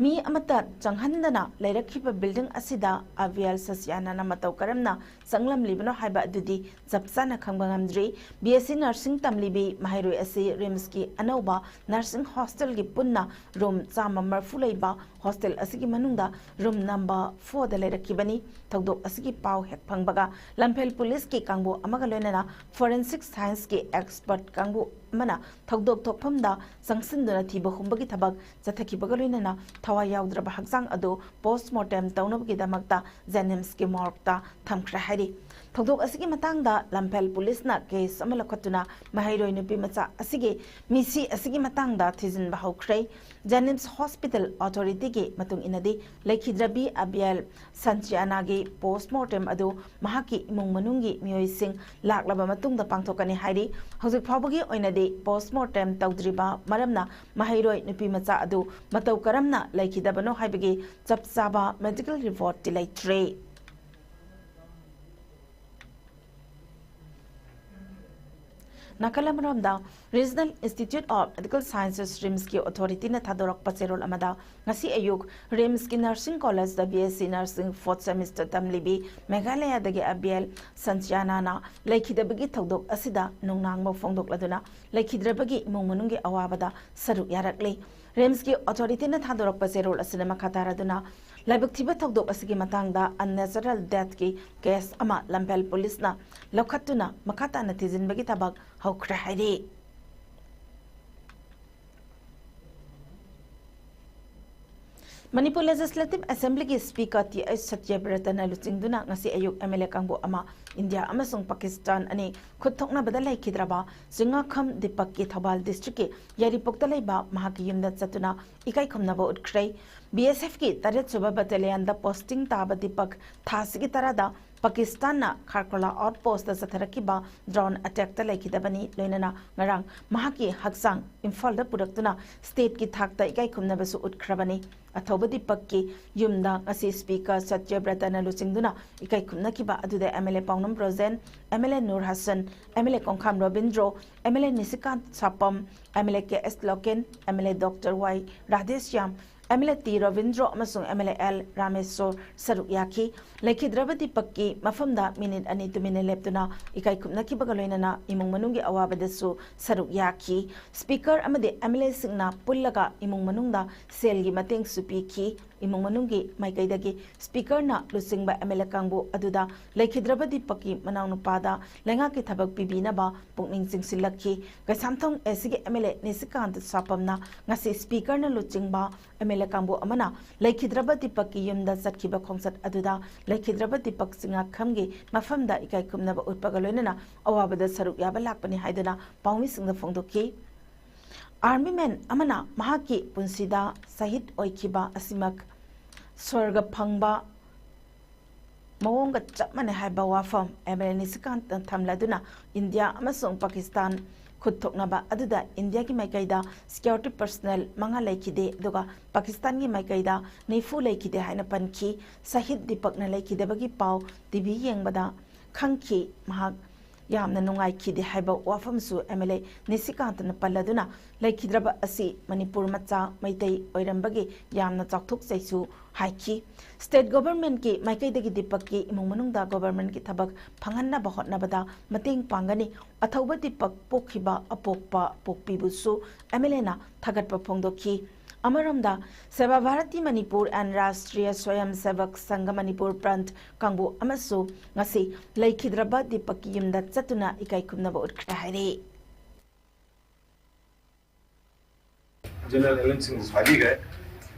ꯃꯤ ꯑꯃꯠꯇ ꯆꯪꯍꯟꯗꯅ ꯂꯩꯔꯛꯈꯤꯕ ꯕꯤꯜꯗꯤꯡ ꯑꯁꯤꯗ ꯑꯕꯤꯌꯦꯜ ꯁꯆꯤꯌꯥꯅꯥꯅ ꯃꯇꯧ ꯀꯔꯝꯅ ꯆꯪꯂꯝꯂꯤꯕꯅꯣ ꯍꯥꯏꯕ ꯑꯗꯨꯗꯤ ꯆꯞ ꯆꯥꯅ ꯈꯪꯕ ꯉꯝꯗ꯭ꯔꯤ꯫ ꯕꯤ ꯑꯦꯁ ꯁꯤ ꯅꯔꯁꯤꯡ ꯇꯝꯂꯤꯕꯤ ꯃꯍꯩꯔꯣꯏ ꯑꯁꯤ ꯔꯤꯝꯁꯀꯤ ꯑꯅꯧꯕ ꯅꯔꯁꯤꯡ ꯍꯣꯁꯇꯦꯜꯒꯤ ꯄꯨꯟꯅ ꯔꯨꯝ ꯆꯥꯝꯃ ꯃꯔꯤꯐꯨ ꯂꯩꯕ ꯍꯣꯁꯇꯦꯜ ꯑꯁꯤꯒꯤ ꯃꯅꯨꯡꯗ ꯔꯨꯝ ꯅꯝꯕꯔ ꯐꯣꯔꯗ ꯂꯩꯔꯛꯈꯤꯕꯅꯤ꯫ ꯊꯧꯗꯣꯛ ꯑꯁꯤꯒꯤ ꯄꯥꯎ ꯍꯦꯛ ꯐꯪꯕꯒ ꯂꯝꯐꯦꯜ ꯄꯨꯂꯤꯁꯀꯤ ꯀꯥꯡꯕꯨ ꯑꯃꯒ ꯂꯣꯏꯅꯅ ꯐꯣꯔꯦꯟꯁꯤꯛ ꯁꯥꯏꯟꯁꯀꯤ ꯑꯦꯛꯁꯄꯔꯠ ꯀꯥꯡꯕꯨ ꯑꯃꯅ ꯊꯧꯗꯣꯛ ꯊꯣꯛꯐꯝꯗ ꯆꯪꯁꯤꯟꯗꯨꯅ ꯊꯤꯕ ꯍꯨꯝꯕꯒꯤ ꯊꯕꯛ ꯆꯠꯊꯈꯤꯕꯒ ꯂꯣꯏꯅꯅ ꯊꯋꯥꯏ ꯌꯥꯎꯗ꯭ꯔꯕ ꯍꯛꯆꯥꯡ ꯑꯗꯨ ꯄꯣꯁꯃꯣꯔꯇꯦꯝ ꯇꯧꯅꯕꯒꯤꯗꯃꯛꯇ ꯖꯦꯅꯤꯝꯁꯀꯤ ꯃꯣꯔꯒꯇ ꯊꯝꯈ꯭ꯔꯦ ꯍꯥꯏꯔꯤ꯫ ꯊꯧꯗꯣꯛ ꯑꯁꯤꯒꯤ ꯃꯇꯥꯡꯗ ꯂꯝꯐꯦꯜ ꯄꯨꯂꯤꯁꯅ ꯀꯦꯁ ꯑꯃ ꯂꯧꯈꯠꯇꯨꯅ ꯃꯍꯩꯔꯣꯏ ꯅꯨꯄꯤ ꯃꯆꯥ ꯑꯁꯤꯒꯤ ꯃꯤꯁꯤ ꯑꯁꯤꯒꯤ ꯃꯇꯥꯡꯗ ꯊꯤꯖꯤꯟꯕ ꯍꯧꯈ꯭ꯔꯦ꯫ ꯖꯦꯅꯤꯝꯁ ꯍꯣꯁꯄꯤꯇꯥꯜ ꯑꯣꯊꯣꯔꯤꯇꯤꯒꯤ ꯃꯇꯨꯡ ꯏꯟꯅꯗꯤ ꯂꯩꯈꯤꯗ꯭ꯔꯕꯤ ꯑꯕꯤꯌꯦꯜ ꯁꯟꯆꯤꯌꯥꯅꯥꯒꯤ ꯄꯣꯁꯃꯣꯔꯇꯦꯝ ꯑꯗꯨ ꯃꯍꯥꯛꯀꯤ ꯏꯃꯨꯡ ꯃꯅꯨꯡꯒꯤ ꯃꯤꯑꯣꯏꯁꯤꯡ ꯂꯥꯛꯂꯕ ꯃꯇꯨꯡꯗ ꯄꯥꯡꯊꯣꯛꯀꯅꯤ ꯍꯥꯏꯔꯤ꯫ ꯍꯧꯖꯤꯛ ꯐꯥꯎꯕꯒꯤ ꯑꯣꯏꯅꯗꯤ ꯄꯣꯁꯃꯣꯔꯇꯦꯝ ꯇꯧꯗ꯭ꯔꯤꯕ ꯃꯔꯝꯅ ꯃꯍꯩꯔꯣꯏ ꯅꯨꯄꯤ ꯃꯆꯥ ꯑꯗꯨ ꯃꯇꯧ ꯀꯔꯝꯅ ꯂꯩꯈꯤꯗꯕꯅꯣ ꯍꯥꯏꯕꯒꯤ ꯆꯞ ꯆꯥꯕ ꯃꯦꯗꯤꯀꯦꯜ ꯔꯤꯄꯣꯔꯠꯇꯤ ꯂꯩꯇ꯭ꯔꯤ꯫ ꯅꯥꯀꯜ ꯑꯃꯔꯣꯝꯗ, Regional Institute of Medical Sciences ꯔꯤꯝꯁꯀꯤ ꯑꯣꯊꯣꯔꯤꯇꯤꯅ ꯊꯥꯗꯣꯔꯛꯄ ꯆꯦꯔꯣꯜ ꯑꯃꯗ, ꯉꯁꯤ ꯑꯌꯨꯛ ꯔꯤꯝꯁꯀꯤ ꯅꯔꯁꯤꯡ ꯀꯣꯂꯦꯖꯇ ꯕꯤ ꯑꯦꯁ ꯁꯤ ꯅꯔꯁꯤꯡ ꯐꯣꯔꯠ ꯁꯦꯃꯤꯁꯇꯔ ꯇꯝꯂꯤꯕꯤ ꯃꯦꯘꯥꯂꯌꯥꯗꯒꯤ ꯑꯕꯤꯌꯦꯜ ꯁꯟꯆꯤꯌꯥꯅꯥꯅ ꯂꯩꯈꯤꯗꯕꯒꯤ ꯊꯧꯗꯣꯛ ꯑꯁꯤꯗ ꯅꯨꯡꯅꯥꯡꯕ ꯐꯣꯡꯗꯣꯛꯂꯗꯨꯅ ꯂꯩꯈꯤꯗ꯭ꯔꯕꯒꯤ ꯏꯃꯨꯡ ꯃꯅꯨꯡꯒꯤ ꯑꯋꯥꯕꯗ ꯁꯔꯨꯛ ꯌꯥꯔꯛꯂꯤ꯫ ꯔꯤꯝꯁꯀꯤ ꯑꯣꯊꯣꯔꯤꯇꯤꯅ ꯊꯥꯗꯣꯔꯛꯄ ꯆꯦꯔꯣꯜ ꯑꯁꯤꯅ ꯃꯈꯥ ꯇꯥꯔꯗꯨꯅ ꯂꯥꯏꯕꯛ ꯊꯤꯕ ꯊꯧꯗꯣꯛ ꯑꯁꯤꯒꯤ ꯃꯇꯥꯡꯗ ꯑꯟꯅꯦꯆꯔꯦꯜ ꯗꯦꯊꯀꯤ ꯀꯦꯁ ꯑꯃ ꯂꯝꯐꯦꯜ ꯄꯨꯂꯤꯁꯅ ꯂꯧꯈꯠꯇꯨꯅ ꯃꯈꯥ ꯇꯥꯅ ꯊꯤꯖꯤꯟꯕꯒꯤ ꯊꯕꯛ ꯍꯧꯈ꯭ꯔꯦ ꯍꯥꯏꯔꯤ꯫ ꯃꯅꯤꯄꯨꯔ ꯂꯦꯖꯤꯁꯂꯦꯇꯤꯚ ꯑꯦꯁꯦꯝꯕ꯭ꯂꯤꯒꯤ ꯁ꯭ꯄꯤꯀꯔ ꯇꯤ ꯑꯩꯆ ꯁꯇ꯭ꯌꯕ꯭ꯔꯇꯅ ꯂꯨꯆꯤꯡꯗꯨꯅ ꯉꯁꯤ ꯑꯌꯨꯛ ꯑꯦꯝ ꯑꯦꯜ ꯑꯦ ꯀꯥꯡꯕꯨ ꯑꯃ ꯏꯟꯗꯤꯌꯥ ꯑꯃꯁꯨꯡ ꯄꯥꯀꯤꯁꯇꯥꯟ ꯑꯅꯤ ꯈꯨꯠ ꯊꯣꯛꯅꯕꯗ ꯂꯩꯈꯤꯗ꯭ꯔꯕ ꯆꯤꯡꯉꯥꯈꯝ ꯗꯤꯄꯛꯀꯤ ꯊꯧꯕꯥꯜ ꯗꯤꯁꯇ꯭ꯔꯤꯛꯀꯤ ꯌꯥꯏꯔꯤꯄꯣꯛꯇ ꯂꯩꯕ ꯃꯍꯥꯛꯀꯤ ꯌꯨꯝꯗ ꯆꯠꯇꯨꯅ ꯏꯀꯥꯏ ꯈꯨꯝꯅꯕ ꯎꯠꯈ꯭ꯔꯦ꯫ ꯕꯤ ꯑꯦꯁ ꯑꯦꯐꯀꯤ ꯇꯔꯦꯠ ꯁꯨꯕ ꯕꯠꯇꯥꯂꯤꯌꯟꯗ ꯄꯣꯁꯇꯤꯡ ꯇꯥꯕ ꯗꯤꯄꯛ ꯊꯥꯁꯤꯒꯤ ꯇꯔꯥꯗ ꯄꯥꯀꯤꯁꯇꯥꯟꯅ ꯈꯥꯔꯀꯣꯂꯥ ꯑꯥꯎꯠꯄꯣꯁꯇ ꯆꯠꯊꯔꯛꯈꯤꯕ ꯗ꯭ꯔꯣꯟ ꯑꯦꯇꯦꯛꯇ ꯂꯩꯈꯤꯗꯕꯅꯤ꯫ ꯂꯣꯏꯅꯅ ꯉꯔꯥꯡ ꯃꯍꯥꯛꯀꯤ ꯍꯛꯆꯥꯡ ꯏꯝꯐꯥꯜꯗ ꯄꯨꯔꯛꯇꯨꯅ ꯁ꯭ꯇꯦꯠꯀꯤ ꯊꯥꯛꯇ ꯏꯀꯥꯏ ꯈꯨꯝꯅꯕꯁꯨ ꯎꯠꯈ꯭ꯔꯕꯅꯤ꯫ ꯑꯊꯧꯕ ꯗꯤꯄꯛꯀꯤ ꯌꯨꯝꯗ ꯉꯁꯤ ꯁ꯭ꯄꯤꯀꯔ ꯁꯠꯌꯕ꯭ꯔꯇꯅ ꯂꯨꯆꯤꯡꯗꯨꯅ ꯏꯀꯥꯏ ꯈꯨꯝꯅꯈꯤꯕ ꯑꯗꯨꯗ M L A Paonam Brojen, M L A Nur Hasan, M L A Kongkham Robindro, M L A Nishikant Sapam, M L A K S Loken, M L A doctor Y Radheshyam, M L A T Robindro ꯑꯃꯁꯨꯡ M L A L Rameshwor ꯁꯔꯨꯛ ꯌꯥꯈꯤ꯫ ꯂꯩꯈꯤꯗ꯭ꯔꯕ ꯗꯤꯄꯛꯀꯤ ꯃꯐꯝꯗ minute ꯑꯅꯤ ꯇꯨꯃꯤꯟꯅ ꯂꯦꯞꯇꯨꯅ ꯏꯀꯥꯏ ꯈꯨꯝꯅꯈꯤꯕꯒ ꯂꯣꯏꯅꯅ ꯏꯃꯨꯡ ꯃꯅꯨꯡꯒꯤ ꯑꯋꯥꯕꯗꯁꯨ ꯁꯔꯨꯛ ꯌꯥꯈꯤ꯫ ꯁ꯭ꯄꯤꯀꯔ ꯑꯃꯗꯤ ꯑꯦꯝ ꯑꯦꯜ ꯑꯦꯁꯤꯡꯅ ꯄꯨꯜꯂꯒ ꯏꯃꯨꯡ ꯃꯅꯨꯡꯗ ꯁꯦꯜꯒꯤ ꯃꯇꯦꯡꯁꯨ ꯄꯤꯈꯤ꯫ ꯏꯃꯨꯡ ꯃꯅꯨꯡꯒꯤ ꯃꯥꯏꯀꯩꯗꯒꯤ ꯁ꯭ꯄꯤꯀꯔꯅ ꯂꯨꯆꯤꯡꯕ ꯑꯦꯝ ꯑꯦꯜ ꯑꯦ ꯀꯥꯡꯕꯨ ꯑꯗꯨꯗ ꯂꯩꯈꯤꯗ꯭ꯔꯕ ꯗꯤꯄꯛꯀꯤ ꯃꯅꯥꯎꯅꯨꯄꯥꯗ ꯂꯩꯉꯥꯛꯀꯤ ꯊꯕꯛ ꯄꯤꯕꯤꯅꯕ ꯄꯨꯛꯅꯤꯡ ꯆꯤꯡꯁꯤꯜꯂꯛꯈꯤ꯫ ꯀꯩꯁꯥꯝꯊꯣꯡ ꯑꯦꯁꯤꯒꯤ ꯑꯦꯝ ꯑꯦꯜ ꯑꯦ ꯅꯤꯁꯤꯀꯥꯟꯇ ꯁꯥꯄꯝꯅ ꯉꯁꯤ ꯁ꯭ꯄꯤꯀꯔꯅ ꯂꯨꯆꯤꯡꯕ ꯑꯦꯝ ꯑꯦꯜ ꯑꯦ ꯀꯥꯡꯕꯨ ꯑꯃꯅ ꯂꯩꯈꯤꯗ꯭ꯔꯕ ꯗꯤꯄꯛꯀꯤ ꯌꯨꯝꯗ ꯆꯠꯈꯤꯕ ꯈꯣꯡꯆꯠ ꯑꯗꯨꯗ ꯂꯩꯈꯤꯗ꯭ꯔꯕ ꯗꯤꯄꯛ ꯆꯤꯡꯉꯥꯈꯝꯒꯤ ꯃꯐꯝꯗ ꯏꯀꯥꯏ ꯈꯨꯝꯅꯕ ꯎꯠꯄꯒ ꯂꯣꯏꯅꯅ ꯑꯋꯥꯕꯗ ꯁꯔꯨꯛ ꯌꯥꯕ ꯂꯥꯛꯄꯅꯤ ꯍꯥꯏꯗꯨꯅ ꯄꯥꯎꯃꯤꯁꯤꯡꯗ ꯐꯣꯡꯗꯣꯛꯈꯤ꯫ ꯑꯥꯔꯃꯤ ꯃꯦꯟ ꯑꯃꯅ ꯃꯍꯥꯛꯀꯤ ꯄꯨꯟꯁꯤꯗ ꯁꯍꯤꯗ ꯑꯣꯏꯈꯤꯕ ꯑꯁꯤꯃꯛ ꯁ꯭ꯋꯔꯒ ꯐꯪꯕ ꯃꯑꯣꯡꯒ ꯆꯞ ꯃꯥꯟꯅꯩ ꯍꯥꯏꯕ ꯋꯥꯐꯝ ꯑꯦꯝ ꯑꯦꯜ ꯑꯦ ꯅꯤꯁꯤꯀꯥꯟꯇꯅ ꯊꯝꯂꯗꯨꯅ ꯏꯟꯗꯤꯌꯥ ꯑꯃꯁꯨꯡ ꯄꯥꯀꯤꯁꯇꯥꯟ ꯈꯨꯠ ꯊꯣꯛꯅꯕ ꯑꯗꯨꯗ ꯏꯟꯗꯤꯌꯥꯒꯤ ꯃꯥꯏꯀꯩꯗ ꯁꯦꯀ꯭ꯌꯨꯔꯤꯇꯤ ꯄꯔꯁꯅꯦꯜ ꯃꯉꯥ ꯂꯩꯈꯤꯗꯦ, ꯑꯗꯨꯒ ꯄꯥꯀꯤꯁꯇꯥꯟꯒꯤ ꯃꯥꯏꯀꯩꯗ ꯅꯤꯐꯨ ꯂꯩꯈꯤꯗꯦ ꯍꯥꯏꯅ ꯄꯟꯈꯤ꯫ ꯁꯍꯤꯗ ꯗꯤꯄꯛꯅ ꯂꯩꯈꯤꯗꯕꯒꯤ ꯄꯥꯎ ꯇꯤ ꯚꯤ ꯌꯦꯡꯕꯗ ꯈꯪꯈꯤ꯫ ꯃꯍꯥꯛ ꯌꯥꯝꯅ ꯅꯨꯡꯉꯥꯏꯈꯤꯗꯦ ꯍꯥꯏꯕ ꯋꯥꯐꯝꯁꯨ ꯑꯦꯝ ꯑꯦꯜ ꯑꯦ ꯅꯤꯁꯤꯀꯥꯟꯇꯅ ꯄꯜꯂꯗꯨꯅ ꯂꯩꯈꯤꯗ꯭ꯔꯕ ꯑꯁꯤ ꯃꯅꯤꯄꯨꯔ ꯃꯆꯥ ꯃꯩꯇꯩ ꯑꯣꯏꯔꯝꯕꯒꯤ ꯌꯥꯝꯅ ꯆꯥꯎꯊꯣꯛꯆꯩꯁꯨ ꯍꯥꯏꯈꯤ꯫ ꯁ꯭ꯇꯦꯠ ꯒꯣꯚꯔꯟꯃꯦꯟꯠꯀꯤ ꯃꯥꯏꯀꯩꯗꯒꯤ ꯗꯤꯄꯛꯀꯤ ꯏꯃꯨꯡ ꯃꯅꯨꯡꯗ ꯒꯣꯚꯔꯟꯃꯦꯟꯠꯀꯤ ꯊꯕꯛ ꯐꯪꯍꯟꯅꯕ ꯍꯣꯠꯅꯕꯗ ꯃꯇꯦꯡ ꯄꯥꯡꯒꯅꯤ꯫ ꯑꯊꯧꯕ ꯗꯤꯄꯛ ꯄꯣꯛꯈꯤꯕ ꯑꯄꯣꯛꯄ ꯄꯣꯛꯄꯤꯕꯨꯁꯨ ꯑꯦꯝ ꯑꯦꯜ ꯑꯦꯅ ꯊꯥꯒꯠꯄ ꯐꯣꯡꯗꯣꯛꯈꯤ꯫ ꯑꯃꯔꯣꯝꯗ, ꯁꯦꯕꯥ ꯚꯥꯔꯇꯤ ꯃꯅꯤꯄꯨꯔ and ꯔꯥꯁꯇ꯭ꯔꯤꯌ ꯁ꯭ꯋꯌꯝ ꯁꯦꯕꯛ ꯁꯪꯘ ꯃꯅꯤꯄꯨꯔ ꯄ꯭ꯔꯟꯠ ꯀꯥꯡꯕꯨ ꯑꯃꯁꯨ ꯉꯁꯤ ꯂꯩꯈꯤꯗ꯭ꯔꯕ ꯗꯤꯄꯛꯀꯤ ꯌꯨꯝꯗ ꯆꯠꯇꯨꯅ ꯏꯀꯥꯏ ꯈꯨꯝꯅꯕ ꯎꯠꯈ꯭ꯔꯦ ꯍꯥꯏꯔꯤ꯫ ꯖꯦꯅꯔꯦꯜ ꯑꯦꯂꯟ ꯁꯤꯡꯅꯁꯨ ꯍꯥꯏꯕꯤꯈ꯭ꯔꯦ꯫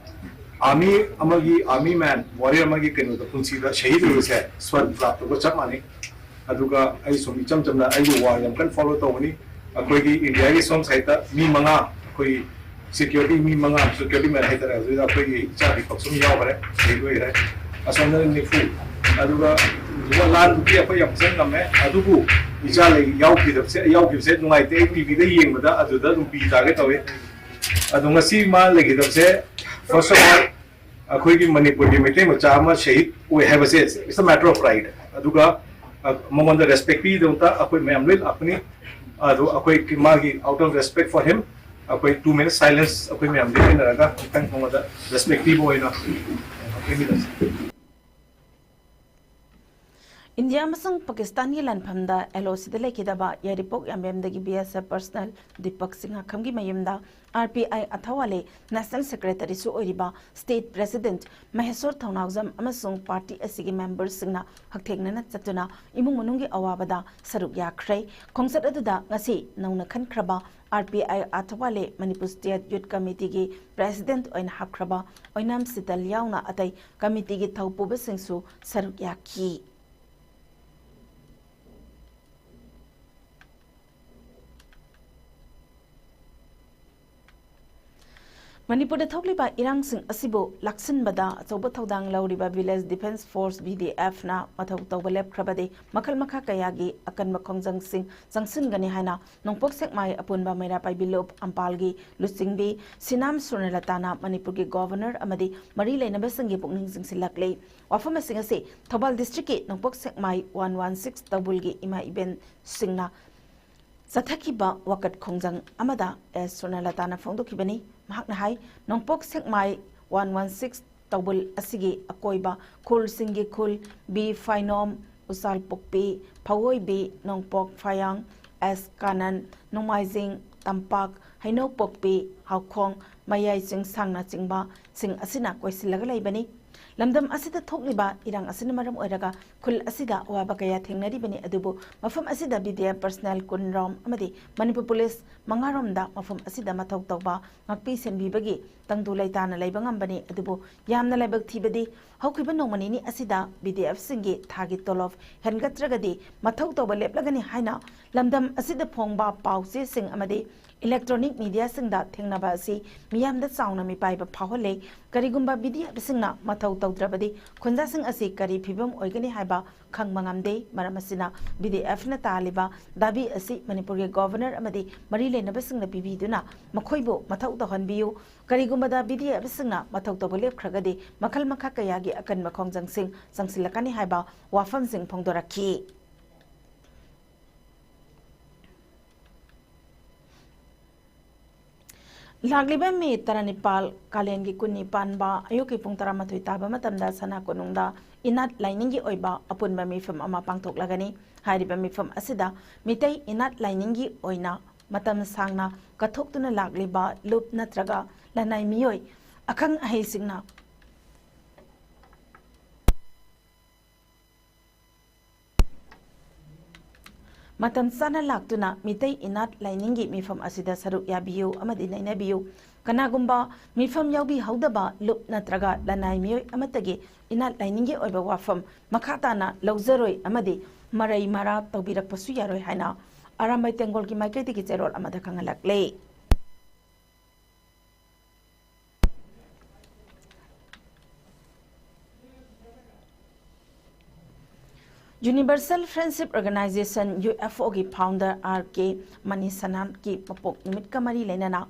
ꯑꯥꯔꯃꯤ ꯑꯃꯒꯤ, ꯑꯥꯔꯃꯤ ꯃꯦꯟ, ꯋꯥꯔꯤꯌꯔ ꯑꯃꯒꯤ ꯀꯩꯅꯣꯗ, ꯄꯨꯟꯁꯤꯗ ꯁꯍꯤꯗ ꯑꯣꯏꯕꯁꯦ ꯁ꯭ꯋꯔꯒ ꯄ꯭ꯔꯥꯞꯇꯒ ꯆꯞ ꯃꯥꯟꯅꯩ꯫ ꯑꯗꯨꯒ ꯑꯩ ꯁꯨꯝ ꯏꯆꯝ ꯆꯝꯅ ꯑꯩꯒꯤ ꯋꯥ ꯌꯥꯝ ꯀꯟꯅ ꯐꯣꯂꯣ ꯇꯧꯕꯅꯤ꯫ ꯑꯩꯈꯣꯏꯒꯤ ꯏꯟꯗꯤꯌꯥꯒꯤ ꯁꯣꯝ ꯁꯥꯏꯠꯇ ꯃꯤ ꯃꯉꯥ, ꯑꯩꯈꯣꯏ ꯁꯦꯀ꯭ꯌꯨꯔꯤꯇꯤ ꯃꯤ ꯃꯉꯥ, ꯁꯦꯀ꯭ꯌꯨꯔꯤꯇꯤ ꯃꯦꯟ ꯍꯥꯏꯇꯥꯔꯦ, ꯑꯗꯨꯗ ꯑꯩꯈꯣꯏꯒꯤ ꯏꯆꯥ ꯗꯤꯄꯛꯁꯨ ꯃꯤ ꯌꯥꯎꯈ꯭ꯔꯦ, ꯁꯍꯤꯗ ꯑꯣꯏꯈ꯭ꯔꯦ꯫ ꯑꯁꯣꯝꯗꯅ ꯅꯤꯐꯨ꯫ ꯑꯗꯨꯒ ꯂꯥꯟꯗꯨꯗꯤ ꯑꯩꯈꯣꯏ ꯌꯥꯝ ꯐꯖꯅ ꯉꯝꯃꯦ꯫ ꯑꯗꯨꯕꯨ ꯏꯆꯥ ꯂꯩ ꯌꯥꯎꯈꯤꯗꯕꯁꯦ, ꯌꯥꯎꯈꯤꯕꯁꯦ ꯅꯨꯡꯉꯥꯏꯇꯦ꯫ ꯑꯩ ꯇꯤꯚꯤꯗ ꯌꯦꯡꯕꯗ ꯑꯗꯨꯗ ꯑꯗꯨꯝ ꯄꯤ ꯇꯥꯒꯦ ꯇꯧꯏ꯫ ꯑꯗꯣ ꯉꯁꯤ ꯃꯥ ꯂꯩꯈꯤꯗꯕꯁꯦ, first of all, ꯑꯩꯈꯣꯏꯒꯤ ꯃꯅꯤꯄꯨꯔꯒꯤ ꯃꯩꯇꯩ ꯃꯆꯥ ꯑꯃ ꯁꯍꯤꯗ ꯑꯣꯏ ꯍꯥꯏꯕꯁꯦ, it's a matter of pride꯫ ꯑꯗꯨꯒ ꯑ, ꯃꯉꯣꯟꯗ ꯔꯦꯁꯄꯦꯛ ꯄꯤꯗꯃꯛꯇ ꯑꯩꯈꯣꯏ ꯃꯌꯥꯝ ꯂꯣꯏ ꯂꯥꯛꯄꯅꯤ꯫ ꯑꯗꯣ ꯑꯩꯈꯣꯏ ꯃꯥꯒꯤ, out of respect for him, ꯑꯩꯈꯣꯏ two minutes silence ꯑꯩꯈꯣꯏ ꯃꯌꯥꯝ ꯂꯦꯞꯃꯤꯟꯅꯔꯒ ꯑꯃꯨꯛꯇꯪ ꯃꯉꯣꯟꯗ ꯔꯦꯁꯄꯦꯛ ꯄꯤꯕ ꯑꯣꯏꯅ ꯄꯤꯃꯤꯟꯅꯁꯤ꯫ ꯏꯟꯗꯤꯌꯥ ꯑꯃꯁꯨꯡ ꯄꯥꯀꯤꯁꯇꯥꯟꯒꯤ ꯂꯥꯟꯐꯝꯗ ꯑꯦꯜ ꯑꯣ ꯁꯤꯗ ꯂꯩꯈꯤꯗꯕ ꯌꯥꯏꯔꯤꯄꯣꯛ ꯌꯥꯝꯕꯦꯝꯗꯒꯤ ꯕꯤ ꯑꯦꯁ ꯑꯦꯐ ꯄꯔꯁꯅꯦꯜ ꯗꯤꯄꯛ ꯁꯤꯡꯍ ꯈꯝꯒꯤ ꯃꯌꯨꯝꯗ ꯑꯥꯔ ꯄꯤ ꯑꯥꯏ ꯑꯊꯋꯥꯂꯦ ꯅꯦꯁꯅꯦꯜ ꯁꯦꯀ꯭ꯔꯦꯇꯔꯤꯁꯨ ꯑꯣꯏꯔꯤꯕ ꯁ꯭ꯇꯦꯠ ꯄ꯭ꯔꯦꯁꯤꯗꯦꯟꯠ ꯃꯍꯦꯁꯣꯔ ꯊꯧꯅꯥꯎꯖꯝ ꯑꯃꯁꯨꯡ ꯄꯥꯔꯇꯤ ꯑꯁꯤꯒꯤ ꯃꯦꯝꯕꯔꯁꯤꯡꯅ ꯍꯛꯊꯦꯡꯅꯅ ꯆꯠꯇꯨꯅ ꯏꯃꯨꯡ ꯃꯅꯨꯡꯒꯤ ꯑꯋꯥꯕꯗ ꯁꯔꯨꯛ ꯌꯥꯈ꯭ꯔꯦ꯫ ꯈꯣꯡꯆꯠ ꯑꯗꯨꯗ ꯉꯁꯤ ꯅꯧꯅ ꯈꯟꯈ꯭ꯔꯕ ꯑꯥꯔ ꯄꯤ ꯑꯥꯏ ꯑꯊꯋꯥꯂꯦ ꯃꯅꯤꯄꯨꯔ ꯁ꯭ꯇꯦꯠ ꯌꯨꯠ ꯀꯃꯤꯇꯤꯒꯤ ꯄ꯭ꯔꯦꯁꯤꯗꯦꯟꯠ ꯑꯣꯏꯅ ꯍꯥꯞꯈ꯭ꯔꯕ ꯑꯣꯏꯅꯥꯝ ꯁꯤꯇꯜ ꯌꯥꯎꯅ ꯑꯇꯩ ꯀꯃꯤꯇꯤꯒꯤ ꯊꯧꯄꯨꯕꯁꯤꯡꯁꯨ ꯁꯔꯨꯛ ꯌꯥꯈꯤ꯫ ꯃꯅꯤꯄꯨꯔꯗ ꯊꯣꯛꯂꯤꯕ ꯏꯔꯥꯡꯁꯤꯡ ꯑꯁꯤꯕꯨ ꯂꯥꯛꯁꯤꯟꯕꯗ ꯑꯆꯧꯕ ꯊꯧꯗꯥꯡ ꯂꯧꯔꯤꯕ ꯚꯤꯂꯦꯖ ꯗꯤꯐꯦꯟꯁ ꯐꯣꯔꯁ, ꯚꯤ ꯗꯤ ꯑꯦꯐꯅ ꯃꯊꯧ ꯇꯧꯕ ꯂꯦꯞꯈ꯭ꯔꯕꯗꯤ ꯃꯈꯜ ꯃꯈꯥ ꯀꯌꯥꯒꯤ ꯑꯀꯟꯕ ꯈꯣꯡꯖꯪꯁꯤꯡ ꯆꯪꯁꯤꯟꯒꯅꯤ ꯍꯥꯏꯅ ꯅꯣꯡꯄꯣꯛ ꯁꯦꯛꯃꯥꯏ ꯑꯄꯨꯟꯕ ꯃꯩꯔꯥ ꯄꯥꯏꯕꯤ ꯂꯨꯞ ꯑꯝꯄꯥꯜꯒꯤ ꯂꯨꯆꯤꯡꯕꯤ ꯁꯤꯅꯥꯝ ꯁ꯭ꯋꯔꯅꯂꯇꯥꯅ ꯃꯅꯤꯄꯨꯔꯒꯤ ꯒꯣꯚꯔꯅꯔ ꯑꯃꯗꯤ ꯃꯔꯤ ꯂꯩꯅꯕꯁꯤꯡꯒꯤ ꯄꯨꯛꯅꯤꯡ ꯆꯤꯡꯁꯤꯜꯂꯛꯂꯤ꯫ ꯋꯥꯐꯝ ꯑꯁꯤꯡ ꯑꯁꯤ ꯊꯧꯕꯥꯜ ꯗꯤꯁꯇ꯭ꯔꯤꯛꯀꯤ ꯅꯣꯡꯄꯣꯛ ꯁꯦꯛꯃꯥꯏ ꯋꯥꯟ ꯋꯥꯟ ꯁꯤꯛꯁ ꯇꯧꯕꯨꯜꯒꯤ ꯏꯃꯥ ꯏꯕꯦꯟꯁꯤꯡꯅ ꯆꯠꯊꯈꯤꯕ ꯋꯥꯀꯠ ꯈꯣꯡꯖꯪ ꯑꯃꯗ ꯑꯦꯁ ꯁ꯭ꯋꯔꯅꯂꯇꯥꯅ ꯐꯣꯡꯗꯣꯛꯈꯤꯕꯅꯤ꯫ ꯃꯍꯥꯛꯅ ꯍꯥꯏ, ꯅꯣꯡꯄꯣꯛ ꯁꯦꯛꯃꯥꯏ ꯋꯥꯟ ꯋꯥꯟ ꯁꯤꯛꯁ ꯇꯧꯕꯨꯜ ꯑꯁꯤꯒꯤ ꯑꯀꯣꯏꯕ ꯈꯨꯜꯁꯤꯡꯒꯤ ꯈꯨꯜ ꯕꯤ ꯐꯥꯏꯅꯣꯝ, ꯎꯆꯥꯜꯄꯣꯛꯄꯤ, ꯐꯋꯣꯏꯕꯤ, ꯅꯣꯡꯄꯣꯛ ꯐꯥꯌꯥꯡ, ꯑꯦꯁ ꯀꯥꯅꯟ, ꯅꯣꯡꯃꯥꯏꯖꯤꯡ, ꯇꯝꯄꯥꯛ, ꯍꯩꯅꯧꯄꯣꯛꯄꯤ, ꯍꯥꯎꯈꯣꯡ, ꯃꯌꯥꯏ ꯆꯤꯡꯁꯥꯡꯅꯆꯤꯡꯕꯁꯤꯡ ꯑꯁꯤꯅ ꯀꯣꯏꯁꯤꯜꯂꯒ ꯂꯩꯕꯅꯤ꯫ ꯂꯝꯗꯝ ꯑꯁꯤꯗ ꯊꯣꯛꯂꯤꯕ ꯏꯔꯥꯡ ꯑꯁꯤꯅ ꯃꯔꯝ ꯑꯣꯏꯔꯒ ꯈꯨꯜ ꯑꯁꯤꯗ ꯑꯋꯥꯕ ꯀꯌꯥ ꯊꯦꯡꯅꯔꯤꯕꯅꯤ, ꯑꯗꯨꯕꯨ ꯃꯐꯝ ꯑꯁꯤꯗ B D F personnel ꯀꯨꯟ ꯔꯣꯝ ꯑꯃꯗꯤ ꯃꯅꯤꯄꯨꯔ ꯄꯨꯂꯤꯁ ꯃꯉꯥ ꯔꯣꯝꯗ ꯃꯐꯝ ꯑꯁꯤꯗ ꯃꯊꯧ ꯇꯧꯕ, ꯉꯥꯛꯄꯤ ꯁꯦꯟꯕꯤꯕꯒꯤ ꯇꯪꯗꯨ ꯂꯩꯇꯥꯅ ꯂꯩꯕ ꯉꯝꯕꯅꯤ꯫ ꯑꯗꯨꯕꯨ ꯌꯥꯝꯅ ꯂꯥꯏꯕꯛ ꯊꯤꯕꯗꯤ ꯍꯧꯈꯤꯕ ꯅꯣꯡꯃ ꯅꯤꯅꯤ ꯑꯁꯤꯗ B D F ꯁꯤꯡꯒꯤ ꯊꯥꯒꯤ ꯇꯣꯂꯣꯞ ꯍꯦꯟꯒꯠꯇ꯭ꯔꯒꯗꯤ ꯃꯊꯧ ꯇꯧꯕ ꯂꯦꯞꯂꯒꯅꯤ ꯍꯥꯏꯅ ꯂꯝꯗꯝ ꯑꯁꯤꯗ ꯐꯣꯡꯕ ꯄꯥꯎ ꯆꯦꯁꯤꯡ ꯑꯃꯗꯤ electronic media ꯁꯤꯡꯗ ꯊꯦꯡꯅꯕ ꯑꯁꯤ ꯃꯤꯌꯥꯝꯗ ꯆꯥꯎꯅ ꯃꯤꯄꯥꯏꯕ ꯐꯥꯎꯍꯜꯂꯦ꯫ ꯀꯔꯤꯒꯨꯝꯕ B D F ꯁꯤꯡꯅ ꯃꯊꯧ ꯇꯧꯗ꯭ꯔꯕꯗꯤ ꯈꯨꯟꯖꯥꯁꯤꯡ ꯑꯁꯤ ꯀꯔꯤ ꯐꯤꯕꯝ ꯑꯣꯏꯒꯅꯤ ꯍꯥꯏꯕ ꯈꯪꯕ ꯉꯝꯗꯦ꯫ ꯃꯔꯝ ꯑꯁꯤꯅ B D F ꯅ ꯇꯥꯜꯂꯤꯕ ꯗꯥꯕꯤ ꯑꯁꯤ ꯃꯅꯤꯄꯨꯔꯒꯤ ꯒꯣꯚꯔꯅꯔ ꯑꯃꯗꯤ ꯃꯔꯤ ꯂꯩꯅꯕꯁꯤꯡꯅ ꯄꯤꯕꯤꯗꯨꯅ ꯃꯈꯣꯏꯕꯨ ꯃꯊꯧ ꯇꯧꯍꯟꯕꯤꯌꯨ꯫ ꯀꯔꯤꯒꯨꯝꯕꯗ B D F ꯁꯤꯡꯅ ꯃꯊꯧ ꯇꯧꯕ ꯂꯦꯞꯈ꯭ꯔꯒꯗꯤ ꯃꯈꯜ ꯃꯈꯥ ꯀꯌꯥꯒꯤ ꯑꯀꯟꯕ ꯈꯣꯡꯖꯪꯁꯤꯡ ꯆꯪꯁꯤꯜꯂꯛꯀꯅꯤ ꯍꯥꯏꯕ ꯋꯥꯐꯝꯁꯤꯡ ꯐꯣꯡꯗꯣꯔꯛꯈꯤ꯫ ꯂꯥꯛꯂꯤꯕ ꯃꯦ ꯇꯔꯥꯅꯤꯄꯥꯜ, ꯀꯥꯂꯦꯟꯒꯤ ꯀꯨꯟꯅꯤ ꯄꯥꯟꯕ ꯑꯌꯨꯛꯀꯤ ꯄꯨꯡ ꯇꯔꯥꯃꯥꯊꯣꯏ ꯇꯥꯕ ꯃꯇꯝꯗ ꯁꯅꯥ ꯀꯣꯅꯨꯡꯗ ꯏꯅꯥꯠ ꯂꯥꯏꯅꯤꯡꯒꯤ ꯑꯣꯏꯕ ꯑꯄꯨꯟꯕ ꯃꯤꯐꯝ ꯑꯃ ꯄꯥꯡꯊꯣꯛꯂꯒꯅꯤ꯫ ꯍꯥꯏꯔꯤꯕ ꯃꯤꯐꯝ ꯑꯁꯤꯗ ꯃꯤꯇꯩ ꯏꯅꯥꯠ ꯂꯥꯏꯅꯤꯡꯒꯤ ꯑꯣꯏꯅ ꯃꯇꯝ ꯁꯥꯡꯅ ꯀꯠꯊꯣꯛꯇꯨꯅ ꯂꯥꯛꯂꯤꯕ ꯂꯨꯞ ꯅꯠꯇ꯭ꯔꯒ ꯂꯅꯥꯏ ꯃꯤꯑꯣꯏ, ꯑꯈꯪ ꯑꯍꯩꯁꯤꯡꯅ ꯃꯇꯝ ꯆꯥꯅ ꯂꯥꯛꯇꯨꯅ ꯃꯤꯇꯩ ꯏꯅꯥꯠ ꯂꯥꯏꯅꯤꯡꯒꯤ ꯃꯤꯐꯝ ꯑꯁꯤꯗ ꯁꯔꯨꯛ ꯌꯥꯕꯤꯌꯨ ꯑꯃꯗꯤ ꯅꯩꯅꯕꯤꯌꯨ꯫ ꯀꯅꯥꯒꯨꯝꯕ ꯃꯤꯐꯝ ꯌꯥꯎꯕꯤꯍꯧꯗꯕ ꯂꯨꯞ ꯅꯠꯇ꯭ꯔꯒ ꯂꯅꯥꯏ ꯃꯤꯑꯣꯏ ꯑꯃꯠꯇꯒꯤ ꯏꯅꯥꯠ ꯂꯥꯏꯅꯤꯡꯒꯤ ꯑꯣꯏꯕ ꯋꯥꯐꯝ ꯃꯈꯥ ꯇꯥꯅ ꯂꯧꯖꯔꯣꯏ ꯑꯃꯗꯤ ꯃꯔꯩ ꯃꯔꯥ ꯇꯧꯕꯤꯔꯛꯄꯁꯨ ꯌꯥꯔꯣꯏ ꯍꯥꯏꯅ ꯑꯔꯥꯝꯕꯥꯏ ꯇꯦꯡꯒꯣꯜꯒꯤ ꯃꯥꯏꯀꯩꯗꯒꯤ ꯆꯦꯔꯣꯜ ꯑꯃꯗ ꯈꯪꯍꯜꯂꯛꯂꯦ꯫ Universal Friendship Organization, U F O ꯒꯤ founder R K ꯃꯅꯤꯁꯅꯥꯟꯒꯤ ꯃꯄꯣꯛ ꯅꯨꯃꯤꯠꯀ ꯃꯔꯤ ꯂꯩꯅꯅ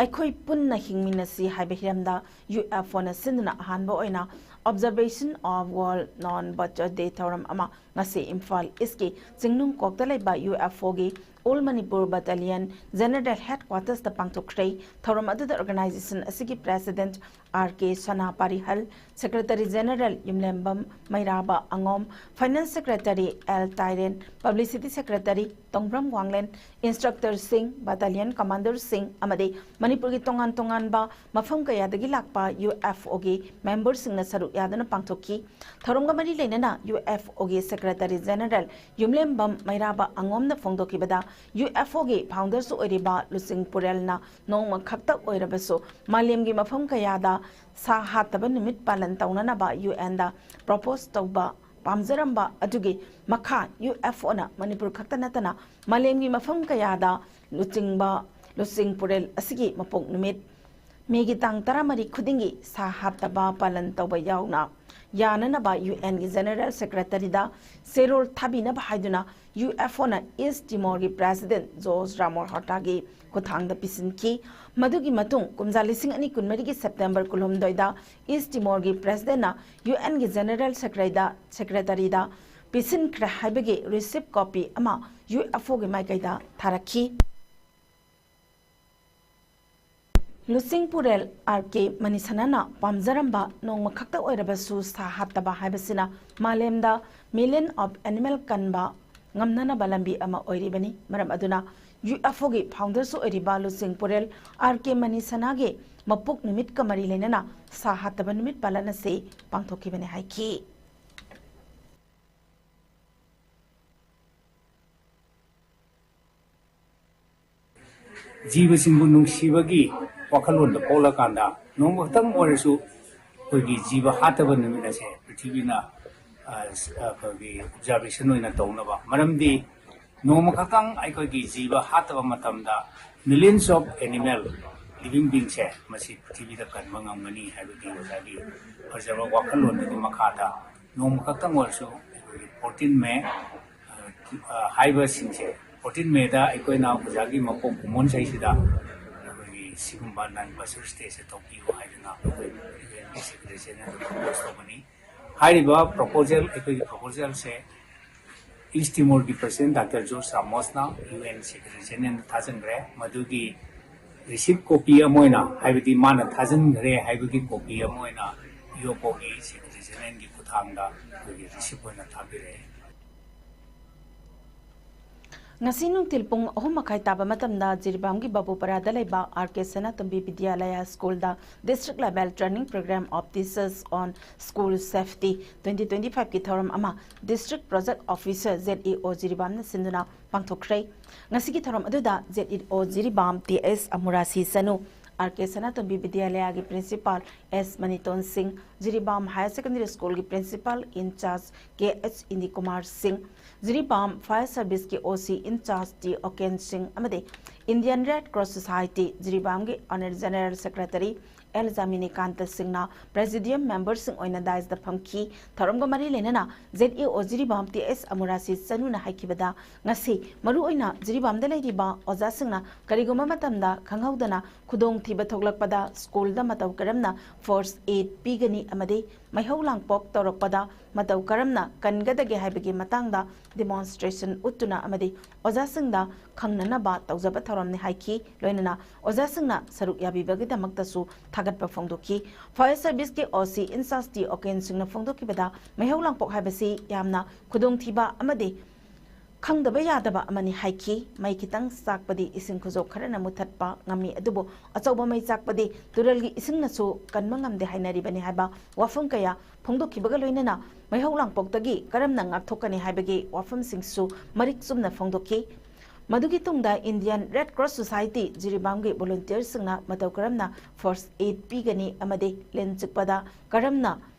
ꯑꯩꯈꯣꯏ ꯄꯨꯟꯅ ꯍꯤꯡꯃꯤꯟꯅꯁꯤ ꯍꯥꯏꯕ ꯍꯤꯔꯝꯗ U F O ꯅ ꯁꯤꯟꯗꯨꯅ ꯑꯍꯥꯟꯕ ꯑꯣꯏꯅ Observation of World Non-Butcher Day ꯊꯧꯔꯝ ꯑꯃ ꯑꯁꯤ ꯏꯝꯐꯥꯜ ꯏꯁꯀꯤ ꯆꯤꯡꯅꯨꯡ ꯀꯣꯛꯇ ꯂꯩꯕ ꯌꯨ ꯑꯦꯐ ꯑꯣꯒꯤ all Manipur battalion general head ꯀ꯭ꯋꯥꯇꯔꯁꯇ ꯄꯥꯡꯊꯣꯛꯈ꯭ꯔꯦ꯫ ꯊꯧꯔꯝ ꯑꯗꯨꯗ ꯑꯣꯔꯒꯅꯥꯏꯖꯦꯁꯟ ꯑꯁꯤꯒꯤ president R K Sana Parihal, secretary general Yumlembam Meiraba ꯑꯉꯣꯝ, finance secretary L Tairen, publicity secretary Tongbram Wanglen, ꯏꯟꯁꯇ꯭ꯔꯛꯇꯔꯁꯤꯡ, ꯕꯠꯇꯥꯂꯤꯌꯟ ꯀꯃꯥꯟꯗꯔꯁꯤꯡ ꯑꯃꯗꯤ ꯃꯅꯤꯄꯨꯔꯒꯤ ꯇꯣꯉꯥꯟ ꯇꯣꯉꯥꯟꯕ ꯃꯐꯝ ꯀꯌꯥꯗꯒꯤ ꯂꯥꯛꯄ ꯌꯨ ꯑꯦꯐ ꯑꯣꯒꯤ ꯃꯦꯝꯕꯔꯁꯤꯡꯅ ꯁꯔꯨꯛ ꯌꯥꯗꯨꯅ ꯄꯥꯡꯊꯣꯛꯈꯤ꯫ ꯊꯧꯔꯝꯒ ꯃꯔꯤ ꯂꯩꯅꯅ ꯌꯨ ꯑꯦꯐ ꯑꯣꯒꯤ secretary general Yumlembam ꯃꯩꯔꯥꯕ ꯑꯉꯣꯝꯅ ꯐꯣꯡꯗꯣꯛꯈꯤꯕꯗ, U F ꯑꯣꯒꯤ ꯐꯥꯎꯟꯗꯔꯁꯨ ꯑꯣꯏꯔꯤꯕ ꯂꯨꯆꯤꯡ ꯄꯨꯔꯦꯜꯅ ꯅꯣꯡꯃ ꯈꯛꯇ ꯑꯣꯏꯔꯕꯁꯨ ꯃꯥꯂꯦꯝꯒꯤ ꯃꯐꯝ ꯀꯌꯥꯗ ꯁꯥ ꯍꯥꯠꯇꯕ ꯅꯨꯃꯤꯠ ꯄꯥꯂꯟ ꯇꯧꯅꯅꯕ ꯌꯨ ꯑꯦꯟꯗ ꯄ꯭ꯔꯣꯄꯣꯁ ꯇꯧꯕ ꯄꯥꯝꯖꯔꯝꯕ ꯑꯗꯨꯒꯤ ꯃꯈꯥ ꯌꯨ ꯑꯦꯐ ꯑꯣꯅ ꯃꯅꯤꯄꯨꯔ ꯈꯛꯇ ꯅꯠꯇꯅ ꯃꯥꯂꯦꯝꯒꯤ ꯃꯐꯝ ꯀꯌꯥꯗ ꯂꯨꯆꯤꯡꯕ ꯂꯨꯆꯤꯡ ꯄꯨꯔꯦꯜ ꯑꯁꯤꯒꯤ ꯃꯄꯣꯛ ꯅꯨꯃꯤꯠ ꯃꯦꯒꯤ ꯇꯥꯡ ꯇꯔꯥꯃꯔꯤ ꯈꯨꯗꯤꯡꯒꯤ ꯁꯥ ꯍꯥꯠꯇꯕ ꯄꯥꯂꯟ ꯇꯧꯕ ꯌꯥꯎꯅ ꯌꯥꯅꯅꯕ ꯌꯨ ꯑꯦꯟꯒꯤ ꯖꯦꯅꯔꯦꯜ ꯁꯦꯀ꯭ꯔꯦꯇꯔꯤꯗ ꯆꯦꯔꯣꯜ ꯊꯥꯕꯤꯅꯕ ꯍꯥꯏꯗꯨꯅ ꯌꯨ ꯑꯦꯐ ꯑꯣꯅ ꯏꯁ ꯇꯤꯃꯣꯔꯒꯤ ꯄ꯭ꯔꯦꯁꯤꯗꯦꯟꯠ ꯖꯣꯔꯖ ꯔꯥꯃꯣꯔ ꯍꯣꯔꯇꯥꯒꯤ ꯈꯨꯠꯊꯥꯡꯗ ꯄꯤꯁꯤꯟꯈꯤ꯫ ꯃꯗꯨꯒꯤ ꯃꯇꯨꯡ ꯀꯨꯝꯖꯥ ꯂꯤꯁꯤꯡ ꯑꯅꯤ ꯀꯨꯟꯃꯔꯤꯒꯤ ꯁꯦꯞꯇꯦꯝꯕꯔ ꯀꯨꯟꯍꯨꯝꯗꯣꯏꯗ ꯏꯁ ꯇꯤꯃꯣꯔꯒꯤ ꯄ꯭ꯔꯦꯁꯤꯗꯦꯟꯠꯅ ꯌꯨ ꯑꯦꯟꯒꯤ ꯖꯦꯅꯔꯦꯜ ꯁꯦꯀ꯭ꯔꯦꯇꯔꯤꯗ, ꯁꯦꯀ꯭ꯔꯦꯇꯔꯤꯗ ꯄꯤꯁꯤꯟꯈ꯭ꯔꯦ ꯍꯥꯏꯕꯒꯤ ꯔꯤꯁꯤꯞ ꯀꯣꯄꯤ ꯑꯃ ꯌꯨ ꯑꯦꯐ ꯑꯣꯒꯤ ꯃꯥꯏꯀꯩꯗ ꯊꯥꯔꯛꯈꯤ꯫ ꯂꯨꯆꯤꯡ ꯄꯨꯔꯦꯜ ꯑꯥꯔ ꯀꯦ ꯃꯅꯤꯁꯅꯥꯅ ꯄꯥꯝꯖꯔꯝꯕ ꯅꯣꯡꯃ ꯈꯛꯇ ꯑꯣꯏꯔꯕꯁꯨ ꯁꯥ ꯍꯥꯠꯇꯕ ꯍꯥꯏꯕꯁꯤꯅ ꯃꯥꯂꯦꯝꯗ million of animal ꯀꯟꯕ ꯉꯝꯅꯅꯕ ꯂꯝꯕꯤ ꯑꯃ ꯑꯣꯏꯔꯤꯕꯅꯤ꯫ ꯃꯔꯝ ꯑꯗꯨꯅ ꯌꯨ ꯑꯦꯐ ꯑꯣꯒꯤ ꯐꯥꯎꯟꯗꯔꯁꯨ ꯑꯣꯏꯔꯤꯕ ꯂꯨꯆꯤꯡ ꯄꯨꯔꯦꯜ ꯑꯥꯔ ꯀꯦ ꯃꯅꯤꯁꯅꯥꯒꯤ ꯃꯄꯣꯛ ꯅꯨꯃꯤꯠꯀ ꯃꯔꯤ ꯂꯩꯅꯅ ꯁꯥ ꯍꯥꯠꯇꯕ ꯅꯨꯃꯤꯠ ꯄꯥꯂꯟ ꯑꯁꯤ ꯄꯥꯡꯊꯣꯛꯈꯤꯕꯅꯤ ꯍꯥꯏꯈꯤ꯫ ꯖꯤꯕꯁꯤꯡꯕꯨ ꯅꯨꯡꯁꯤꯕꯒꯤ ꯋꯥꯈꯜꯂꯣꯟꯗ ꯄꯣꯛꯂꯀꯥꯟꯗ ꯅꯣꯡꯃ ꯈꯛꯇꯪ ꯑꯣꯏꯔꯁꯨ ꯑꯩꯈꯣꯏꯒꯤ ꯖꯤꯕ ꯍꯥꯠꯇꯕ ꯅꯨꯃꯤꯠ ꯑꯁꯦ ꯄ꯭ꯔꯤꯊꯤꯕꯤꯅ, ꯑ, ꯑꯩꯈꯣꯏꯒꯤ ꯑꯣꯕꯖꯥꯔꯕꯦꯁꯟ ꯑꯣꯏꯅ ꯇꯧꯅꯕ꯫ ꯃꯔꯝꯗꯤ ꯅꯣꯡꯃ ꯈꯛꯇꯪ ꯑꯩꯈꯣꯏꯒꯤ ꯖꯤꯕ ꯍꯥꯠꯇꯕ ꯃꯇꯝꯗ millions of animal, living beingꯁꯦ ꯃꯁꯤ ꯄ꯭ꯔꯤꯊꯤꯕꯤꯗ ꯀꯟꯕ ꯉꯝꯒꯅꯤ ꯍꯥꯏꯕꯒꯤ ꯑꯣꯖꯥꯒꯤ ꯐꯖꯕ ꯋꯥꯈꯜꯂꯣꯟꯗꯨꯒꯤ ꯃꯈꯥꯗ ꯅꯣꯡꯃ ꯈꯛꯇꯪ ꯑꯣꯏꯔꯁꯨ ꯑꯩꯈꯣꯏꯒꯤ fourteen May, ꯑ, ꯍꯥꯏꯕꯁꯤꯡꯁꯦ, fourteen Mayꯗ ꯑꯩꯈꯣꯏꯅ ꯑꯣꯖꯥꯒꯤ ꯃꯄꯣꯛ ꯀꯨꯝꯑꯣꯟ ꯏꯁꯩꯁꯤꯗ ꯑꯩꯈꯣꯏꯒꯤ ꯁꯤꯒꯨꯝꯕ non-busters dayꯁꯦ ꯇꯧꯕꯤꯌꯨ ꯍꯥꯏꯗꯅ ꯑꯩꯈꯣꯏ ꯁꯦꯀ꯭ꯔꯦꯇꯔꯤꯁꯤꯅ ꯄ꯭ꯔꯣꯄꯣꯁ ꯇꯧꯕꯅꯤ꯫ ꯍꯥꯏꯔꯤꯕ ꯄ꯭ꯔꯣꯄꯣꯖꯦꯜ, ꯑꯩꯈꯣꯏꯒꯤ ꯄ꯭ꯔꯣꯄꯣꯖꯦꯜꯁꯦ ꯏꯁ ꯇꯤꯃꯣꯔꯒꯤ ꯄ꯭ꯔꯁꯤꯗꯦꯟ ꯗꯥꯛꯇꯔ ꯖꯣꯔꯖ ꯔꯥꯃꯣꯁꯅ ꯌꯨ ꯑꯦꯟ ꯁꯦꯀ꯭ꯔꯦꯇꯔꯤ ꯖꯦꯅꯔꯦꯜꯗ ꯊꯥꯖꯤꯟꯈ꯭ꯔꯦ꯫ ꯃꯗꯨꯒꯤ ꯔꯤꯁꯤꯞ ꯀꯣꯄꯤ ꯑꯃ ꯑꯣꯏꯅ, ꯍꯥꯏꯕꯗꯤ ꯃꯥꯅ ꯊꯥꯖꯤꯟꯈ꯭ꯔꯦ ꯍꯥꯏꯕꯒꯤ ꯀꯣꯄꯤ ꯑꯃ ꯑꯣꯏꯅ ꯌꯨ ꯑꯦꯟ ꯑꯣꯒꯤ ꯁꯦꯀ꯭ꯔꯦꯇꯔꯤ ꯖꯦꯅꯔꯦꯜꯒꯤ ꯈꯨꯠꯊꯥꯡꯗ ꯑꯩꯈꯣꯏꯒꯤ ꯔꯤꯁꯤꯞ ꯑꯣꯏꯅ ꯊꯥꯕꯤꯔꯛꯑꯦ꯫ ꯉꯁꯤ ꯅꯨꯡꯊꯤꯜ ꯄꯨꯡ ꯑꯍꯨꯝ ꯃꯈꯥꯏ ꯇꯥꯕ ꯃꯇꯝꯗ ꯖꯤꯔꯤꯕꯥꯝꯒꯤ ꯕꯥꯕꯨꯄꯔꯥꯗ ꯂꯩꯕ ꯑꯥꯔ ꯀꯦ ꯁꯅꯥꯇꯣꯝꯕꯤ ꯕꯤꯗ꯭ꯌꯥꯂꯌꯥ ꯁ꯭ꯀꯨꯜꯗ District Level Training Program of Teachers on School Safety twenty twenty-five ꯀꯤ ꯊꯧꯔꯝ ꯑꯃ District Project Officer, Z E ꯑꯣ, ꯖꯤꯔꯤꯕꯥꯝꯅ ꯁꯤꯟꯗꯨꯅ ꯄꯥꯡꯊꯣꯛꯈ꯭ꯔꯦ꯫ ꯉꯁꯤꯒꯤ ꯊꯧꯔꯝ ꯑꯗꯨꯗ ꯖꯦꯠ ꯏ ꯑꯣ ꯖꯤꯔꯤꯕꯥꯝ ꯇꯤ ꯑꯦꯁ ꯑꯃꯨꯔꯥꯁꯤ ꯆꯅꯨ, ꯑꯥꯔ ꯀꯦ ꯁꯅꯥꯇꯣꯝꯕꯤ ꯕꯤꯗ꯭ꯌꯥꯂꯌꯥꯒꯤ ꯄ꯭ꯔꯤꯟꯁꯤꯄꯥꯜ ꯑꯦꯁ ꯃꯅꯤꯇꯣꯟ ꯁꯤꯡ, ꯖꯤꯔꯤꯕꯥꯝ ꯍꯥꯌꯔ ꯁꯦꯀꯦꯟꯗꯔꯤ ꯁ꯭ꯀꯨꯜꯒꯤ ꯄ꯭ꯔꯤꯟꯁꯤꯄꯥꯜ ꯏꯟꯆꯥꯔꯖ ꯀꯦ ꯑꯩꯆ ꯏꯟꯗꯤꯀꯨꯃꯥꯔ ꯁꯤꯡ, ꯖꯤꯔꯤꯕꯥꯝ ꯐꯥꯌꯔ ꯁꯔꯚꯤꯁꯀꯤ ꯑꯣ ꯁꯤ ꯏꯟꯆꯥꯔꯖ ꯇꯤ ꯑꯣꯀꯦꯟ ꯁꯤꯡ ꯑꯃꯗꯤ ꯏꯟꯗꯤꯌꯟ ꯔꯦꯗ ꯀ꯭ꯔꯣꯁ ꯁꯣꯁꯥꯏꯇꯤ ꯖꯤꯔꯤꯕꯥꯝꯒꯤ honour general secretary L Jaminikanta ꯁꯤꯡꯅ ꯄ꯭ꯔꯦꯁꯤꯗꯤꯌꯝ ꯃꯦꯝꯕꯔꯁꯤꯡ ꯑꯣꯏꯅ ꯗꯥꯏꯁꯇ ꯐꯝꯈꯤ꯫ ꯊꯧꯔꯝꯒ ꯃꯔꯤ ꯂꯩꯅꯅ ꯖꯦꯠ ꯏ ꯑꯣ ꯖꯤꯔꯤꯕꯥꯝ ꯇꯤ ꯑꯦꯁ ꯑꯃꯨꯔꯥꯁꯤ ꯆꯅꯨꯅ ꯍꯥꯏꯈꯤꯕꯗ, ꯉꯁꯤ ꯃꯔꯨꯑꯣꯏꯅ ꯖꯤꯔꯤꯕꯥꯝꯗ ꯂꯩꯔꯤꯕ ꯑꯣꯖꯥꯁꯤꯡꯅ ꯀꯔꯤꯒꯨꯝꯕ ꯃꯇꯝꯗ ꯈꯪꯍꯧꯗꯅ ꯈꯨꯗꯣꯡꯊꯤꯕ ꯊꯣꯛꯂꯛꯄꯗ ꯁ꯭ꯀꯨꯜꯗ ꯃꯇꯧ ꯀꯔꯝꯅ ꯐꯥꯔꯁ ꯑꯦꯗ ꯄꯤꯒꯅꯤ ꯑꯃꯗꯤ ꯃꯩꯍꯧ ꯂꯥꯡꯄꯣꯛ ꯇꯧꯔꯛꯄꯗ ꯃꯇꯧ ꯀꯔꯝꯅ ꯀꯟꯒꯗꯒꯦ ꯍꯥꯏꯕꯒꯤ ꯃꯇꯥꯡꯗ ꯗꯤꯃꯣꯟꯁꯇ꯭ꯔꯦꯁꯟ ꯎꯠꯇꯨꯅ ꯑꯃꯗꯤ ꯑꯣꯖꯥꯁꯤꯡꯗ ꯈꯪꯅꯅꯕ ꯇꯧꯖꯕ ꯊꯧꯔꯝꯅꯤ ꯍꯥꯏꯈꯤ꯫ ꯂꯣꯏꯅꯅ ꯑꯣꯖꯥꯁꯤꯡꯅ ꯁꯔꯨꯛ ꯌꯥꯕꯤꯕꯒꯤꯗꯃꯛꯇꯁꯨ ꯊꯥꯒꯠꯄ ꯐꯣꯡꯗꯣꯛꯈꯤ꯫ ꯐꯥꯌꯔ ꯁꯔꯚꯤꯁꯀꯤ ꯑꯣ ꯁꯤ ꯏꯟꯆꯥꯔꯖ ꯇꯤ ꯑꯣꯀꯦꯟ ꯁꯤꯡꯅ ꯐꯣꯡꯗꯣꯛꯈꯤꯕꯗ, ꯃꯩꯍꯧ ꯂꯥꯡꯄꯣꯛ ꯍꯥꯏꯕꯁꯤ ꯌꯥꯝꯅ ꯈꯨꯗꯣꯡꯊꯤꯕ ꯑꯃꯗꯤ ꯈꯪꯗꯕ ꯌꯥꯗꯕ ꯑꯃꯅꯤ ꯍꯥꯏꯈꯤ꯫ ꯃꯩ ꯈꯤꯇꯪ ꯆꯥꯛꯄꯗꯤ ꯏꯁꯤꯡ ꯈꯨꯖꯣꯞ ꯈꯔꯅ ꯃꯨꯊꯠꯄ ꯉꯝꯃꯤ, ꯑꯗꯨꯕꯨ ꯑꯆꯧꯕ ꯃꯩ ꯆꯥꯛꯄꯗꯤ ꯇꯨꯔꯦꯜꯒꯤ ꯏꯁꯤꯡꯅꯁꯨ ꯀꯟꯕ ꯉꯝꯗꯦ ꯍꯥꯏꯅꯔꯤꯕꯅꯤ ꯍꯥꯏꯕ ꯋꯥꯐꯝ ꯀꯌꯥ ꯐꯣꯡꯗꯣꯛꯈꯤꯕꯒ ꯂꯣꯏꯅꯅ ꯃꯩꯍꯧ ꯂꯥꯡꯄꯣꯛꯇꯒꯤ ꯀꯔꯝꯅ ꯉꯥꯛꯊꯣꯛꯀꯅꯤ ꯍꯥꯏꯕꯒꯤ ꯋꯥꯐꯝꯁꯤꯡꯁꯨ ꯃꯔꯤꯛ ꯆꯨꯝꯅ ꯐꯣꯡꯗꯣꯛꯈꯤ꯫ ꯃꯗꯨꯒꯤ ꯇꯨꯡꯗ ꯏꯟꯗꯤꯌꯟ ꯔꯦꯗ ꯀ꯭ꯔꯣꯁ ꯁꯣꯁꯥꯏꯇꯤ ꯖꯤꯔꯤꯕꯥꯝꯒꯤ ꯚꯣꯂꯨꯟꯇꯤꯌꯔꯁꯤꯡꯅ ꯃꯇꯧ ꯀꯔꯝꯅ ꯐꯥꯔꯁ ꯑꯦꯗ ꯄꯤꯒꯅꯤ ꯑꯃꯗꯤ ꯂꯤꯟ ꯆꯤꯛꯄꯗ ꯀꯔꯝꯅ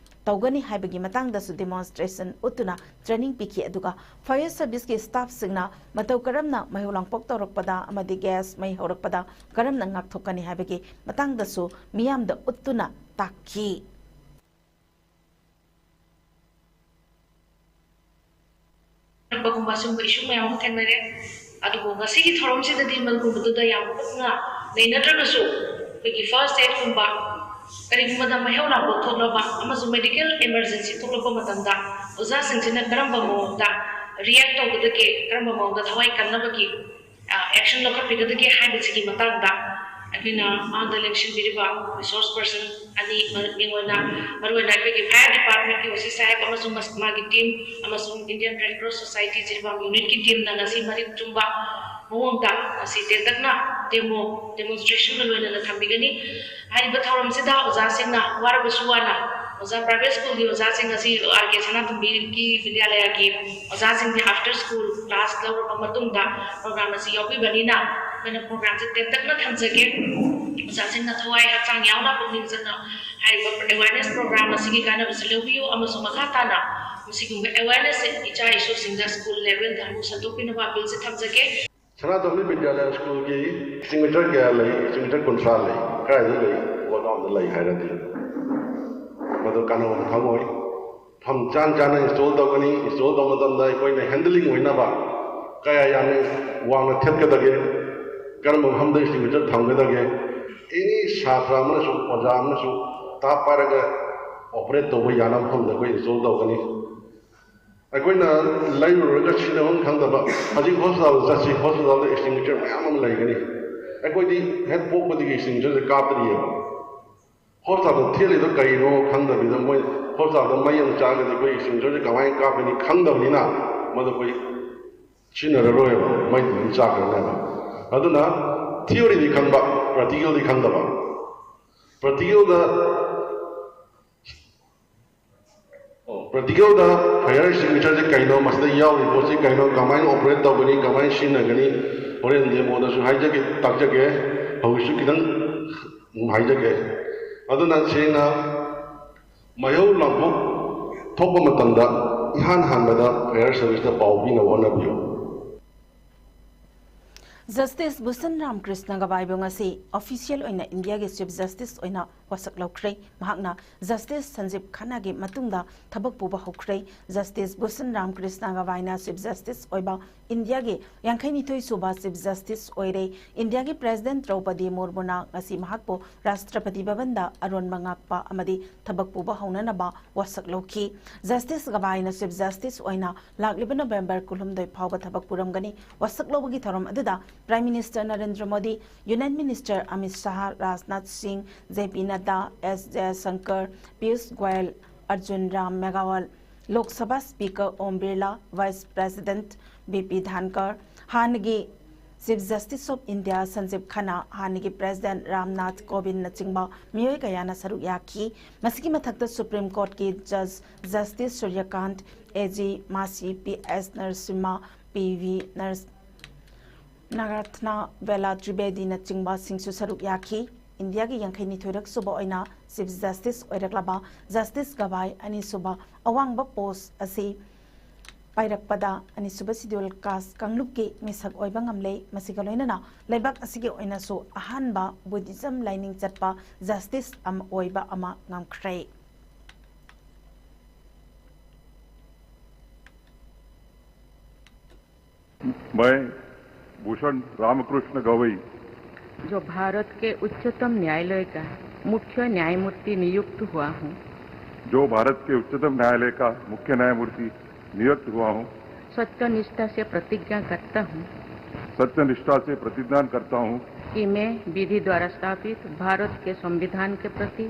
ꯇꯧꯒꯅꯤ ꯍꯥꯏꯕꯒꯤ ꯃꯇꯥꯡꯗꯁꯨ ꯗꯤꯃꯣꯟꯁꯇ꯭ꯔꯦꯁꯟ ꯎꯠꯇꯨꯅ ꯇ꯭ꯔꯦꯅꯤꯡ ꯄꯤꯈꯤ꯫ ꯑꯗꯨꯒ ꯐꯥꯌꯔ ꯁꯔꯚꯤꯁꯀꯤ ꯁ꯭ꯇꯥꯐꯁꯤꯡꯅ ꯃꯇꯧ ꯀꯔꯝꯅ ꯃꯩꯍꯧ ꯂꯥꯡꯄꯣꯛ ꯇꯧꯔꯛꯄꯗ ꯑꯃꯗꯤ ꯒ꯭ꯌꯥꯁ ꯃꯩ ꯍꯧꯔꯛꯄꯗ ꯀꯔꯝꯅ ꯉꯥꯛꯊꯣꯛꯀꯅꯤ ꯍꯥꯏꯕꯒꯤ ꯃꯇꯥꯡꯗꯁꯨ ꯃꯤꯌꯥꯝꯗ ꯎꯠꯇꯨꯅ ꯇꯥꯛꯈꯤ꯫ ꯒꯨꯝꯕ ꯁꯨꯝꯕ ꯏꯁꯨ ꯃꯌꯥꯝ ꯑꯃ ꯊꯦꯡꯅꯔꯦ꯫ ꯑꯗꯨꯕꯨ ꯉꯁꯤꯒꯤ ꯊꯧꯔꯝꯁꯤꯗꯗꯤ ꯃꯗꯨꯒꯨꯝꯕꯗꯨꯗ ꯌꯥꯝ ꯀꯨꯞꯅ ꯅꯩꯅꯗ꯭ꯔꯒꯁꯨ, ꯑꯩꯈꯣꯏꯒꯤ ꯐꯥꯔꯁ ꯑꯦꯗꯀꯨꯝꯕ, ꯀꯔꯤꯒꯨꯝꯕꯗ ꯃꯩꯍꯧ ꯂꯥꯡꯄꯣꯛ ꯊꯣꯛꯂꯕ ꯑꯃꯁꯨꯡ ꯃꯦꯗꯤꯀꯦꯜ ꯏꯃꯔꯖꯦꯟꯁꯤ ꯊꯣꯛꯂꯛꯄ ꯃꯇꯝꯗ ꯑꯣꯖꯥꯁꯤꯡꯁꯤꯅ ꯀꯔꯝꯕ ꯃꯑꯣꯡꯗ ꯔꯤꯌꯦꯛ ꯇꯧꯒꯗꯒꯦ, ꯀꯔꯝꯕ ꯃꯑꯣꯡꯗ ꯊꯋꯥꯏ ꯀꯟꯅꯕꯒꯤ ꯑꯦꯛꯁꯟ ꯂꯧꯈꯠꯄꯤꯒꯗꯒꯦ ꯍꯥꯏꯕꯁꯤꯒꯤ ꯃꯇꯥꯡꯗ ꯑꯩꯈꯣꯏꯅ ꯃꯥꯡꯗ ꯂꯦꯡꯁꯤꯟꯕꯤꯔꯤꯕ ꯔꯤꯁꯣꯔꯁ ꯄꯔꯁꯟ ꯑꯅꯤ, ꯃꯤꯡ ꯑꯣꯏꯅ ꯃꯔꯨꯑꯣꯏꯅ ꯑꯩꯈꯣꯏꯒꯤ ꯐꯥꯌꯔ ꯗꯤꯄꯥꯔꯠꯃꯦꯟꯒꯤ ꯑꯣ ꯁꯤ ꯁꯥꯍꯦꯕ ꯑꯃꯁꯨꯡ ꯃꯥꯒꯤ ꯇꯤꯝ ꯑꯃꯁꯨꯡ ꯏꯟꯗꯤꯌꯟ ꯔꯦꯗ ꯀ꯭ꯔꯣꯁ ꯁꯣꯁꯥꯏꯇꯤ ꯖꯤꯔꯤꯕꯥꯝ ꯌꯨꯅꯤꯠꯀꯤ ꯇꯤꯝꯅ ꯉꯁꯤ ꯃꯔꯤꯛ ꯆꯨꯝꯕ ꯃꯑꯣꯡꯗ ꯉꯁꯤ ꯇꯦꯟꯇꯛꯅ ꯗꯦꯃꯣ ꯗꯦꯃꯣꯟꯁꯇ꯭ꯔꯦꯁꯟꯒ ꯂꯣꯏꯅꯅ ꯊꯝꯕꯤꯒꯅꯤ꯫ ꯍꯥꯏꯔꯤꯕ ꯊꯧꯔꯝꯁꯤꯗ ꯑꯣꯖꯥꯁꯤꯡꯅ ꯋꯥꯔꯕꯁꯨ ꯋꯥꯅ ꯑꯣꯖꯥ ꯄ꯭ꯔꯥꯏꯚꯦꯠ ꯁ꯭ꯀꯨꯜꯒꯤ ꯑꯣꯖꯥꯁꯤꯡ ꯑꯁꯤ ꯑꯥꯔ ꯀꯦ ꯁꯅꯥꯇꯣꯝꯕꯤꯒꯤ ꯕꯤꯗ꯭ꯌꯥꯂꯌꯥꯒꯤ ꯑꯣꯖꯥꯁꯤꯡꯅ ꯑꯥꯐꯇꯔ ꯁ꯭ꯀꯨꯜ ꯀ꯭ꯂꯥꯁ ꯂꯧꯔꯕ ꯃꯇꯨꯡꯗ ꯄ꯭ꯔꯣꯒ꯭ꯔꯥꯝ ꯑꯁꯤ ꯌꯥꯎꯕꯤꯕꯅꯤꯅ ꯑꯩꯈꯣꯏꯅ ꯄ꯭ꯔꯣꯒ꯭ꯔꯥꯝꯁꯦ ꯇꯦꯟꯇꯛꯅ ꯊꯝꯖꯒꯦ꯫ ꯑꯣꯖꯥꯁꯤꯡꯅ ꯊꯋꯥꯏ ꯍꯛꯆꯥꯡ ꯌꯥꯎꯅ ꯄꯨꯛꯅꯤꯡ ꯆꯪꯅ ꯍꯥꯏꯔꯤꯕ ꯑꯦꯋꯥꯔꯅꯦꯁ ꯄ꯭ꯔꯣꯒ꯭ꯔꯥꯝ ꯑꯁꯤꯒꯤ ꯀꯥꯟꯅꯕꯁꯦ ꯂꯧꯕꯤꯌꯨ ꯑꯃꯁꯨꯡ ꯃꯈꯥ ꯇꯥꯅ ꯃꯁꯤꯒꯨꯝꯕ ꯑꯦꯋꯥꯔꯅꯦꯁ ꯏꯆꯥ ꯏꯁꯨꯁꯤꯡꯗ ꯁ꯭ꯀꯨꯜ ꯂꯦꯚꯦꯜꯗ ꯑꯃꯨꯛ ꯁꯟꯗꯣꯛꯄꯤꯅꯕ ꯑꯄꯤꯜꯁꯦ ꯊꯝꯖꯒꯦ꯫ ꯁꯅꯥꯇꯣꯝꯕꯤ ꯕꯤꯗ꯭ꯌꯥꯂꯌ ꯁ꯭ꯀꯨꯜꯒꯤ ꯑꯦꯛꯁꯇꯤꯡꯒ꯭ꯋꯤꯁꯔ ꯀꯌꯥ ꯂꯩ? ꯑꯦꯛꯁꯇꯤꯡꯒ꯭ꯋꯤꯁꯔ ꯀꯨꯟꯊ꯭ꯔꯥ ꯂꯩ꯫ ꯀꯗꯥꯏꯗ ꯂꯩ? ꯒꯣꯗꯥꯎꯟꯗ ꯂꯩ ꯍꯥꯏꯔꯗꯤ ꯃꯗꯨ ꯀꯥꯟꯅꯕ ꯈꯪꯉꯣꯏ꯫ ꯐꯝ ꯆꯥꯟ ꯆꯥꯅ ꯏꯟꯁꯇꯣꯜ ꯇꯧꯒꯅꯤ꯫ ꯏꯟꯁꯇꯣꯜ ꯇꯧꯕ ꯃꯇꯝꯗ ꯑꯩꯈꯣꯏꯅ ꯍꯦꯟꯗꯂꯤꯡ ꯑꯣꯏꯅꯕ ꯀꯌꯥ ꯌꯥꯝꯅ ꯋꯥꯡꯅ ꯊꯦꯠꯀꯗꯒꯦ, ꯀꯔꯝꯕ ꯃꯐꯝꯗ ꯑꯦꯛꯁꯇꯤꯡꯒ꯭ꯋꯤꯁꯔ ꯊꯝꯒꯗꯒꯦ, ꯑꯦꯅꯤ ꯁꯥꯇ꯭ꯔ ꯑꯃꯅꯁꯨ ꯑꯣꯖꯥ ꯑꯃꯅꯁꯨ ꯇꯥꯞ ꯄꯥꯏꯔꯒ ꯑꯣꯄꯔꯦꯠ ꯇꯧꯕ ꯌꯥꯅꯕ ꯃꯐꯝꯗ ꯑꯩꯈꯣꯏ ꯏꯟꯁꯇꯣꯜ ꯇꯧꯒꯅꯤ꯫ ꯑꯩꯈꯣꯏꯅ ꯂꯩꯔꯨꯔꯒ ꯁꯤꯖꯤꯟꯅꯐꯝ ꯈꯪꯗꯕ, ꯍꯧꯖꯤꯛ ꯍꯣꯁꯄꯤꯇꯥꯜꯗ ꯆꯠꯁꯤ, ꯍꯣꯁꯄꯤꯇꯥꯜꯗ ꯑꯦꯛꯁꯇꯤꯡꯒ꯭ꯋꯤꯁꯔ ꯃꯌꯥꯝ ꯑꯃ ꯂꯩꯒꯅꯤ꯫ ꯑꯩꯈꯣꯏꯗꯤ ꯍꯦꯛ ꯄꯣꯛꯄꯗꯒꯤ ꯑꯦꯛꯁꯇꯤꯡꯒ꯭ꯋꯤꯁꯔꯁꯦ ꯀꯥꯞꯇ꯭ꯔꯤꯑꯕ꯫ ꯍꯣꯁꯄꯤꯇꯥꯜꯗ ꯊꯦꯠꯂꯤꯗꯣ ꯀꯔꯤꯅꯣ ꯈꯪꯗꯕꯤꯗ, ꯃꯣꯏ ꯍꯣꯁꯄꯤꯇꯥꯜꯗ ꯃꯩ ꯑꯃ ꯆꯥꯛꯑꯒꯗꯤ ꯑꯩꯈꯣꯏ ꯑꯦꯛꯁꯇꯤꯡꯒ꯭ꯋꯤꯁꯔꯁꯦ ꯀꯃꯥꯏꯅ ꯀꯥꯞꯀꯅꯤ ꯈꯪꯗꯕꯅꯤꯅ, ꯃꯗꯨ ꯑꯩꯈꯣꯏ ꯁꯤꯖꯤꯟꯅꯔꯔꯣꯏꯕ, ꯃꯩꯗꯤ ꯑꯗꯨꯝ ꯆꯥꯛꯈ꯭ꯔꯅꯦꯕ꯫ ꯑꯗꯨꯅ ꯊꯤꯑꯣꯔꯤꯗꯤ ꯈꯪꯕ, ꯄ꯭ꯔꯦꯛꯇꯤꯀꯦꯜꯗꯤ ꯈꯪꯗꯕ꯫ ꯄ꯭ꯔꯦꯛꯇꯤꯀꯦꯜꯗ ꯑꯣ, ꯄ꯭ꯔꯦꯛꯇꯤꯀꯦꯜꯗ ꯐꯥꯌꯔ ꯑꯦꯛꯁꯇꯤꯡꯒ꯭ꯋꯤꯁꯔꯁꯦ ꯀꯩꯅꯣ, ꯃꯁꯤꯗ ꯌꯥꯎꯔꯤꯕ ꯄꯣꯠꯁꯤ ꯀꯩꯅꯣ, ꯀꯃꯥꯏꯅ ꯑꯣꯄꯔꯦꯠ ꯇꯧꯒꯅꯤ, ꯀꯃꯥꯏꯅ ꯁꯤꯖꯤꯟꯅꯒꯅꯤ, ꯍꯣꯔꯦꯟ ꯗꯦꯃꯣꯗꯁꯨ ꯍꯥꯏꯖꯒꯦ, ꯇꯥꯛꯆꯒꯦ꯫ ꯍꯧꯖꯤꯛꯁꯨ ꯈꯤꯇꯪ ꯍꯥꯏꯖꯒꯦ꯫ ꯑꯗꯨꯅ ꯁꯦꯡꯅ ꯃꯩꯍꯧ ꯂꯥꯡꯄꯣꯛ ꯊꯣꯛꯄ ꯃꯇꯝꯗ ꯏꯍꯥꯟ ꯍꯥꯟꯕꯗ ꯐꯥꯌꯔ ꯁꯥꯔꯚꯤꯁꯇ ꯄꯥꯎ ꯄꯤꯅꯕ ꯍꯣꯠꯅꯕꯤꯌꯨ꯫ ꯖꯁꯇꯤꯁ ꯚꯨꯁꯟ ꯔꯥꯝꯀ꯭ꯔꯤꯁꯅ ꯒꯕꯥꯏꯕꯨ ꯉꯁꯤ ꯑꯣꯐꯤꯁꯤꯌꯦꯜ ꯑꯣꯏꯅ ꯏꯟꯗꯤꯌꯥꯒꯤ ꯆꯤꯐ ꯖꯁꯇꯤꯁ ꯑꯣꯏꯅ ꯋꯥꯁꯛ ꯂꯧꯈ꯭ꯔꯦ꯫ ꯃꯍꯥꯛꯅ ꯖꯁꯇꯤꯁ ꯁꯟꯖꯤꯕ ꯈꯟꯅꯥꯒꯤ ꯃꯇꯨꯡꯗ ꯊꯕꯛ ꯄꯨꯕ ꯍꯧꯈ꯭ꯔꯦ꯫ ꯖꯁꯇꯤꯁ ꯚꯨꯁꯟ ꯔꯥꯝꯀ꯭ꯔꯤꯁꯅ ꯒꯚꯥꯏꯅ ꯆꯤꯐ ꯖꯁꯇꯤꯁ ꯑꯣꯏꯕ ꯏꯟꯗꯤꯌꯥꯒꯤ ꯌꯥꯡꯈꯩꯅꯤꯊꯣꯏ ꯁꯨꯕ ꯆꯤꯐ ꯖꯁꯇꯤꯁ ꯑꯣꯏꯔꯦ꯫ ꯏꯟꯗꯤꯌꯥꯒꯤ ꯄ꯭ꯔꯦꯁꯤꯗꯦꯟꯠ ꯗ꯭ꯔꯧꯄꯗꯤ ꯃꯨꯔꯃꯨꯅ ꯉꯁꯤ ꯃꯍꯥꯛꯄꯨ ꯔꯥꯁꯇ꯭ꯔꯄꯇꯤ ꯚꯕꯟꯗ ꯑꯔꯣꯟꯕ ꯉꯥꯛꯄ ꯑꯃꯗꯤ ꯊꯕꯛ ꯄꯨꯕ ꯍꯧꯅꯅꯕ ꯋꯥꯁꯛ ꯂꯧꯈꯤ꯫ ꯖꯁꯇꯤꯁ ꯒꯚꯥꯏꯅ ꯆꯤꯐ ꯖꯁꯇꯤꯁ ꯑꯣꯏꯅ ꯂꯥꯛꯂꯤꯕ ꯅꯕꯦꯝꯕꯔ ꯀꯨꯟꯍꯨꯝꯗꯣꯏ ꯐꯥꯎꯕ ꯊꯕꯛ ꯄꯨꯔꯝꯒꯅꯤ꯫ ꯋꯥꯁꯛ ꯂꯧꯕꯒꯤ ꯊꯧꯔꯝ ꯑꯗꯨꯗ prime minister Narendra Modi, union minister Amit Shah, Rajnath Singh, J P Nadda, S Jaishankar, Piyush Goyal, Arjun Ram Meghwal, Lok Sabha speaker Om Birla, vice president B P Dhankhar, ꯍꯥꯟꯅꯒꯤ chief justice of India Sanjiv Khanna, ꯍꯥꯟꯅꯒꯤ ꯄ꯭ꯔꯦꯁꯤꯗꯦꯟꯠ ꯔꯥꯝꯅꯥꯊ ꯀꯣꯕꯤꯟꯗꯅꯆꯤꯡꯕ ꯃꯤꯑꯣꯏ ꯀꯌꯥꯅ ꯁꯔꯨꯛ ꯌꯥꯈꯤ꯫ ꯃꯁꯤꯒꯤ ꯃꯊꯛꯇ ꯁꯨꯄ꯭ꯔꯤꯝ ꯀꯣꯔꯠꯀꯤ ꯖꯖ ꯖꯁꯇꯤꯁ ꯁꯨꯔ꯭ꯌꯀꯥꯟꯠ, ꯑꯦ ꯖꯤ ꯃꯥꯁꯤ, P S Narasimha, P V nurse-, ꯅꯥꯒꯔꯠꯅ Bela ꯇ꯭ꯔꯤꯕꯦꯗꯤꯅꯆꯤꯡꯕꯁꯤꯡꯁꯨ ꯁꯔꯨꯛ ꯌꯥꯈꯤ꯫ ꯏꯟꯗꯤꯌꯥꯒꯤ ꯌꯥꯡꯈꯩꯅꯤꯊꯣꯏꯔꯛ ꯁꯨꯕ ꯑꯣꯏꯅ ꯆꯤꯐ ꯖꯁꯇꯤꯁ ꯑꯣꯏꯔꯛꯂꯕ ꯖꯁꯇꯤꯁ ꯒꯚꯥꯏ ꯑꯅꯤꯁꯨꯕ ꯑꯋꯥꯡꯕ ꯄꯣꯁ ꯑꯁꯤ ꯄꯥꯏꯔꯛꯄꯗ ꯑꯅꯤꯁꯨꯕ ꯁꯤꯗ꯭ꯌꯨꯜ ꯀꯥꯁ ꯀꯥꯡꯂꯨꯞꯀꯤ ꯃꯤꯁꯛ ꯑꯣꯏꯕ ꯉꯝꯂꯦ꯫ ꯃꯁꯤꯒ ꯂꯣꯏꯅꯅ ꯂꯩꯕꯥꯛ ꯑꯁꯤꯒꯤ ꯑꯣꯏꯅꯁꯨ ꯑꯍꯥꯟꯕ ꯕꯨꯙꯤꯖꯝ ꯂꯥꯏꯅꯤꯡ ꯆꯠꯄ ꯖꯁꯇꯤꯁ ꯑꯃ ꯑꯣꯏꯕ ꯑꯃ ꯉꯝꯈ꯭ꯔꯦ꯫ मैं भूषण रामकृष्ण गवई, जो भारत के उच्चतम न्यायालय का मुख्य न्यायमूर्ति नियुक्त हुआ हूँ, जो भारत के उच्चतम न्यायालय का मुख्य न्यायमूर्ति नियुक्त हुआ हूँ, सत्यनिष्ठा से प्रतिज्ञा करता हूँ सत्यनिष्ठा से प्रतिज्ञा करता हूँ कि मैं विधि द्वारा स्थापित भारत के संविधान के प्रति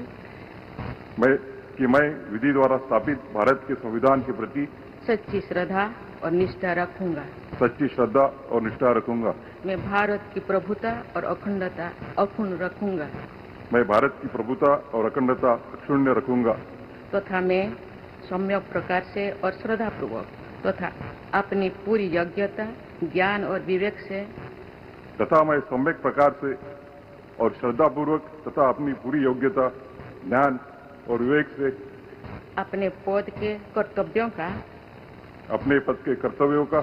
मैं कि मैं विधि द्वारा स्थापित भारत के संविधान के प्रति सच्ची श्रद्धा और निष्ठा रखूंगा। सच्ची श्रद्धा और निष्ठा रखूंगा। मैं भारत की प्रभुता और अखंडता अक्षुण्ण रखूंगा मैं भारत की प्रभुता और अखंडता अक्षुण्य रखूंगा तथा मैं सम्यक प्रकार से और श्रद्धापूर्वक तथा अपनी पूरी योग्यता, ज्ञान और विवेक से तथा मैं सम्यक प्रकार से और श्रद्धापूर्वक तथा अपनी पूरी योग्यता, ज्ञान और विवेक से अपने पद के कर्तव्यों का अपने पद के कर्तव्यों का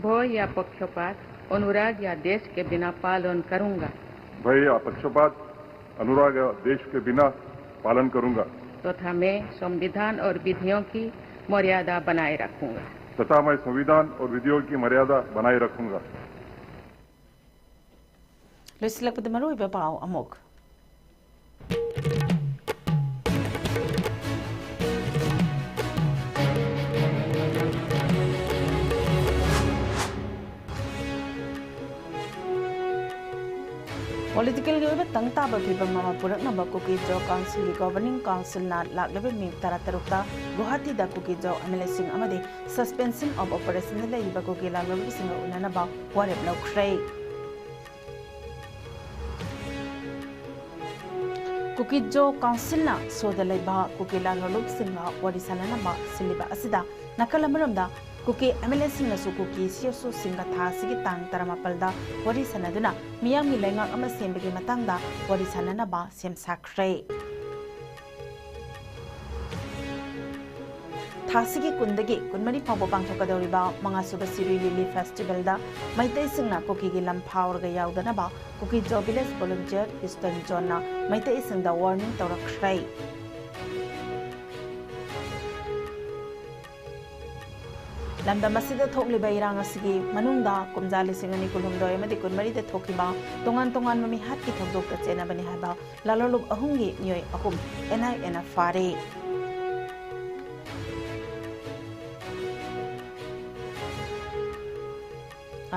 भय या पक्षपात, अनुराग या द्वेष के बिना पालन करूंगा। भय या पक्षपात, अनुराग देश के बिना पालन करूंगा। तथा मैं संविधान और विधियों की मर्यादा बनाए रखूंगा। तथा मैं संविधान और विधियों की मर्यादा बनाए रखूंगा। ꯂꯣꯏꯁꯤꯜꯂꯛꯄꯗ ꯃꯔꯨꯑꯣꯏꯕ ꯄꯥꯎ ꯑꯃꯨꯛ꯫ ꯄꯣꯂꯤꯇꯤꯀꯦꯜꯒꯤ ꯑꯣꯏꯕ ꯇꯪ ꯇꯥꯕ ꯐꯤꯕꯝ ꯑꯃ ꯄꯨꯔꯛꯅꯕ ꯀꯨꯀꯤ ꯖꯣ ꯀꯥꯎꯟꯁꯤꯜꯒꯤ ꯒꯣꯚꯔꯅꯤꯡ ꯀꯥꯎꯟꯁꯤꯜꯅ ꯂꯥꯛꯂꯤꯕ ꯃꯦ ꯇꯔꯥꯇꯔꯨꯛꯇ ꯒꯨꯋꯥꯍꯥꯇꯤꯗ ꯀꯨꯀꯤ ꯖꯣ ꯑꯦꯝ ꯑꯦꯜ ꯑꯦꯁꯤꯡ ꯑꯃꯗꯤ ꯁꯁꯄꯦꯟꯁꯟ ꯑꯣꯐ ꯑꯣꯄꯔꯦꯁꯟꯗ ꯂꯩꯔꯤꯕ ꯀꯨꯀꯤ ꯂꯥꯜꯍꯧꯂꯨꯕꯁꯤꯡꯒ ꯎꯅꯅꯕ ꯋꯥꯔꯦꯞ ꯂꯧꯈ꯭ꯔꯦ꯫ ꯀꯨꯀꯤ ꯖꯣ ꯀꯥꯎꯟꯁꯤꯜꯅ ꯁꯣꯗ ꯂꯩꯕ ꯀꯨꯀꯤ ꯂꯥꯜꯍꯧꯂꯨꯕꯁꯤꯡꯒ ꯋꯥꯔꯤ ꯁꯥꯟꯅꯅꯕ ꯁꯤꯜꯂꯤꯕ ꯑꯁꯤꯗ ꯅꯥꯀꯜ ꯑꯃꯔꯣꯝꯗ ꯀꯨꯀꯤ ꯑꯦꯝ ꯑꯦꯜ ꯑꯦꯁꯤꯡꯅꯁꯨ ꯀꯨꯀꯤ ꯁꯤ ꯑꯦꯁ ꯑꯣꯁꯤꯡꯒ ꯊꯥ ꯑꯁꯤꯒꯤ ꯇꯥꯡ ꯇꯔꯥꯃꯥꯄꯜꯗ ꯋꯥꯔꯤ ꯁꯥꯟꯅꯗꯨꯅ ꯃꯤꯌꯥꯝꯒꯤ ꯂꯩꯉꯥꯛ ꯑꯃ ꯁꯦꯝꯕꯒꯤ ꯃꯇꯥꯡꯗ ꯋꯥꯔꯤ ꯁꯥꯟꯅꯅꯕ ꯁꯦꯝ ꯁꯥꯈ꯭ꯔꯦ꯫ ꯊꯥꯁꯤꯒꯤ ꯀꯨꯟꯗꯒꯤ ꯀꯨꯟꯃꯔꯤ ꯐꯥꯎꯕ ꯄꯥꯡꯊꯣꯛꯀꯗꯧꯔꯤꯕ ꯃꯉꯥꯁꯨꯕ ꯁꯤꯔꯨꯏ ꯂꯤꯂꯤ ꯐꯦꯁꯇꯤꯚꯦꯜꯗ ꯃꯩꯇꯩꯁꯤꯡꯅ ꯀꯨꯀꯤꯒꯤ ꯂꯝ ꯐꯥꯎꯔꯒ ꯌꯥꯎꯗꯅꯕ ꯀꯨꯀꯤ ꯖꯣ ꯚꯤꯂꯦꯖ ꯚꯣꯂꯨꯟꯇꯤꯌꯔ ꯏꯁꯇꯔꯟ ꯖꯣꯟꯅ ꯃꯩꯇꯩꯁꯤꯡꯗ ꯋꯥꯔꯅꯤꯡ ꯇꯧꯔꯛꯈ꯭ꯔꯦ꯫ ꯂꯝꯗꯝ ꯑꯁꯤꯗ ꯊꯣꯛꯂꯤꯕ ꯏꯔꯥꯡ ꯑꯁꯤꯒꯤ ꯃꯅꯨꯡꯗ ꯀꯨꯝꯖꯥ ꯂꯤꯁꯤꯡ ꯑꯅꯤ ꯀꯨꯟꯍꯨꯝꯗꯣꯏ ꯑꯃꯗꯤ ꯀꯨꯟꯃꯔꯤꯗ ꯊꯣꯛꯈꯤꯕ ꯇꯣꯉꯥꯟ ꯇꯣꯉꯥꯟꯕ ꯃꯤꯍꯥꯠꯀꯤ ꯊꯧꯗꯣꯛꯇ ꯆꯦꯟꯅꯕꯅꯤ ꯍꯥꯏꯕ ꯂꯥꯂꯣꯂꯨꯞ ꯑꯍꯨꯝꯒꯤ ꯃꯤꯑꯣꯏ ꯑꯍꯨꯝ ꯑꯦꯟ ꯑꯥꯏ ꯑꯦꯅ ꯐꯥꯔꯦ꯫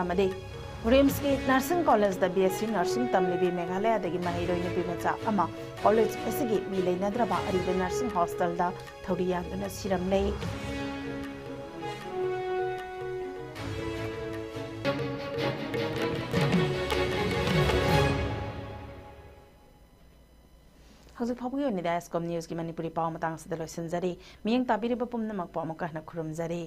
ꯑꯃꯗꯤ ꯔꯤꯝꯁꯀꯤ ꯅꯔꯁꯤꯡ ꯀꯣꯂꯦꯖꯗ ꯕꯤ ꯑꯦꯁ ꯁꯤ ꯅꯔꯁꯤꯡ ꯇꯝꯂꯤꯕꯤ ꯃꯦꯘꯥꯂꯌꯥꯗꯒꯤ ꯃꯍꯩꯔꯣꯏ ꯅꯨꯄꯤ ꯃꯆꯥ ꯑꯃ ꯀꯣꯂꯦꯖ ꯑꯁꯤꯒꯤ ꯃꯤ ꯂꯩꯅꯗ꯭ꯔꯕ ꯑꯔꯤꯕ ꯅꯔꯁꯤꯡ ꯍꯣꯁꯇꯦꯜꯗ ꯊꯧꯔꯤ ꯌꯥꯟꯗꯨꯅ ꯁꯤꯔꯝꯂꯦ꯫ ꯍꯧꯖꯤꯛ ꯐꯥꯎꯕꯒꯤ ꯑꯣꯏꯅꯗꯤ ꯑꯥꯏ ꯑꯦꯁ ꯀꯣꯝ ꯅ꯭ꯌꯨꯁꯀꯤ ꯃꯅꯤꯄꯨꯔꯤ ꯄꯥꯎ ꯃꯇꯥꯡ ꯑꯁꯤꯗ ꯂꯣꯏꯁꯤꯟꯖꯔꯤ꯫ ꯃꯤꯠꯌꯦꯡ ꯇꯥꯕꯤꯔꯤꯕ ꯄꯨꯝꯅꯃꯛꯄꯨ ꯑꯃꯨꯛꯀ ꯍꯟꯅ ꯈꯨꯔꯨꯝꯖꯔꯤ꯫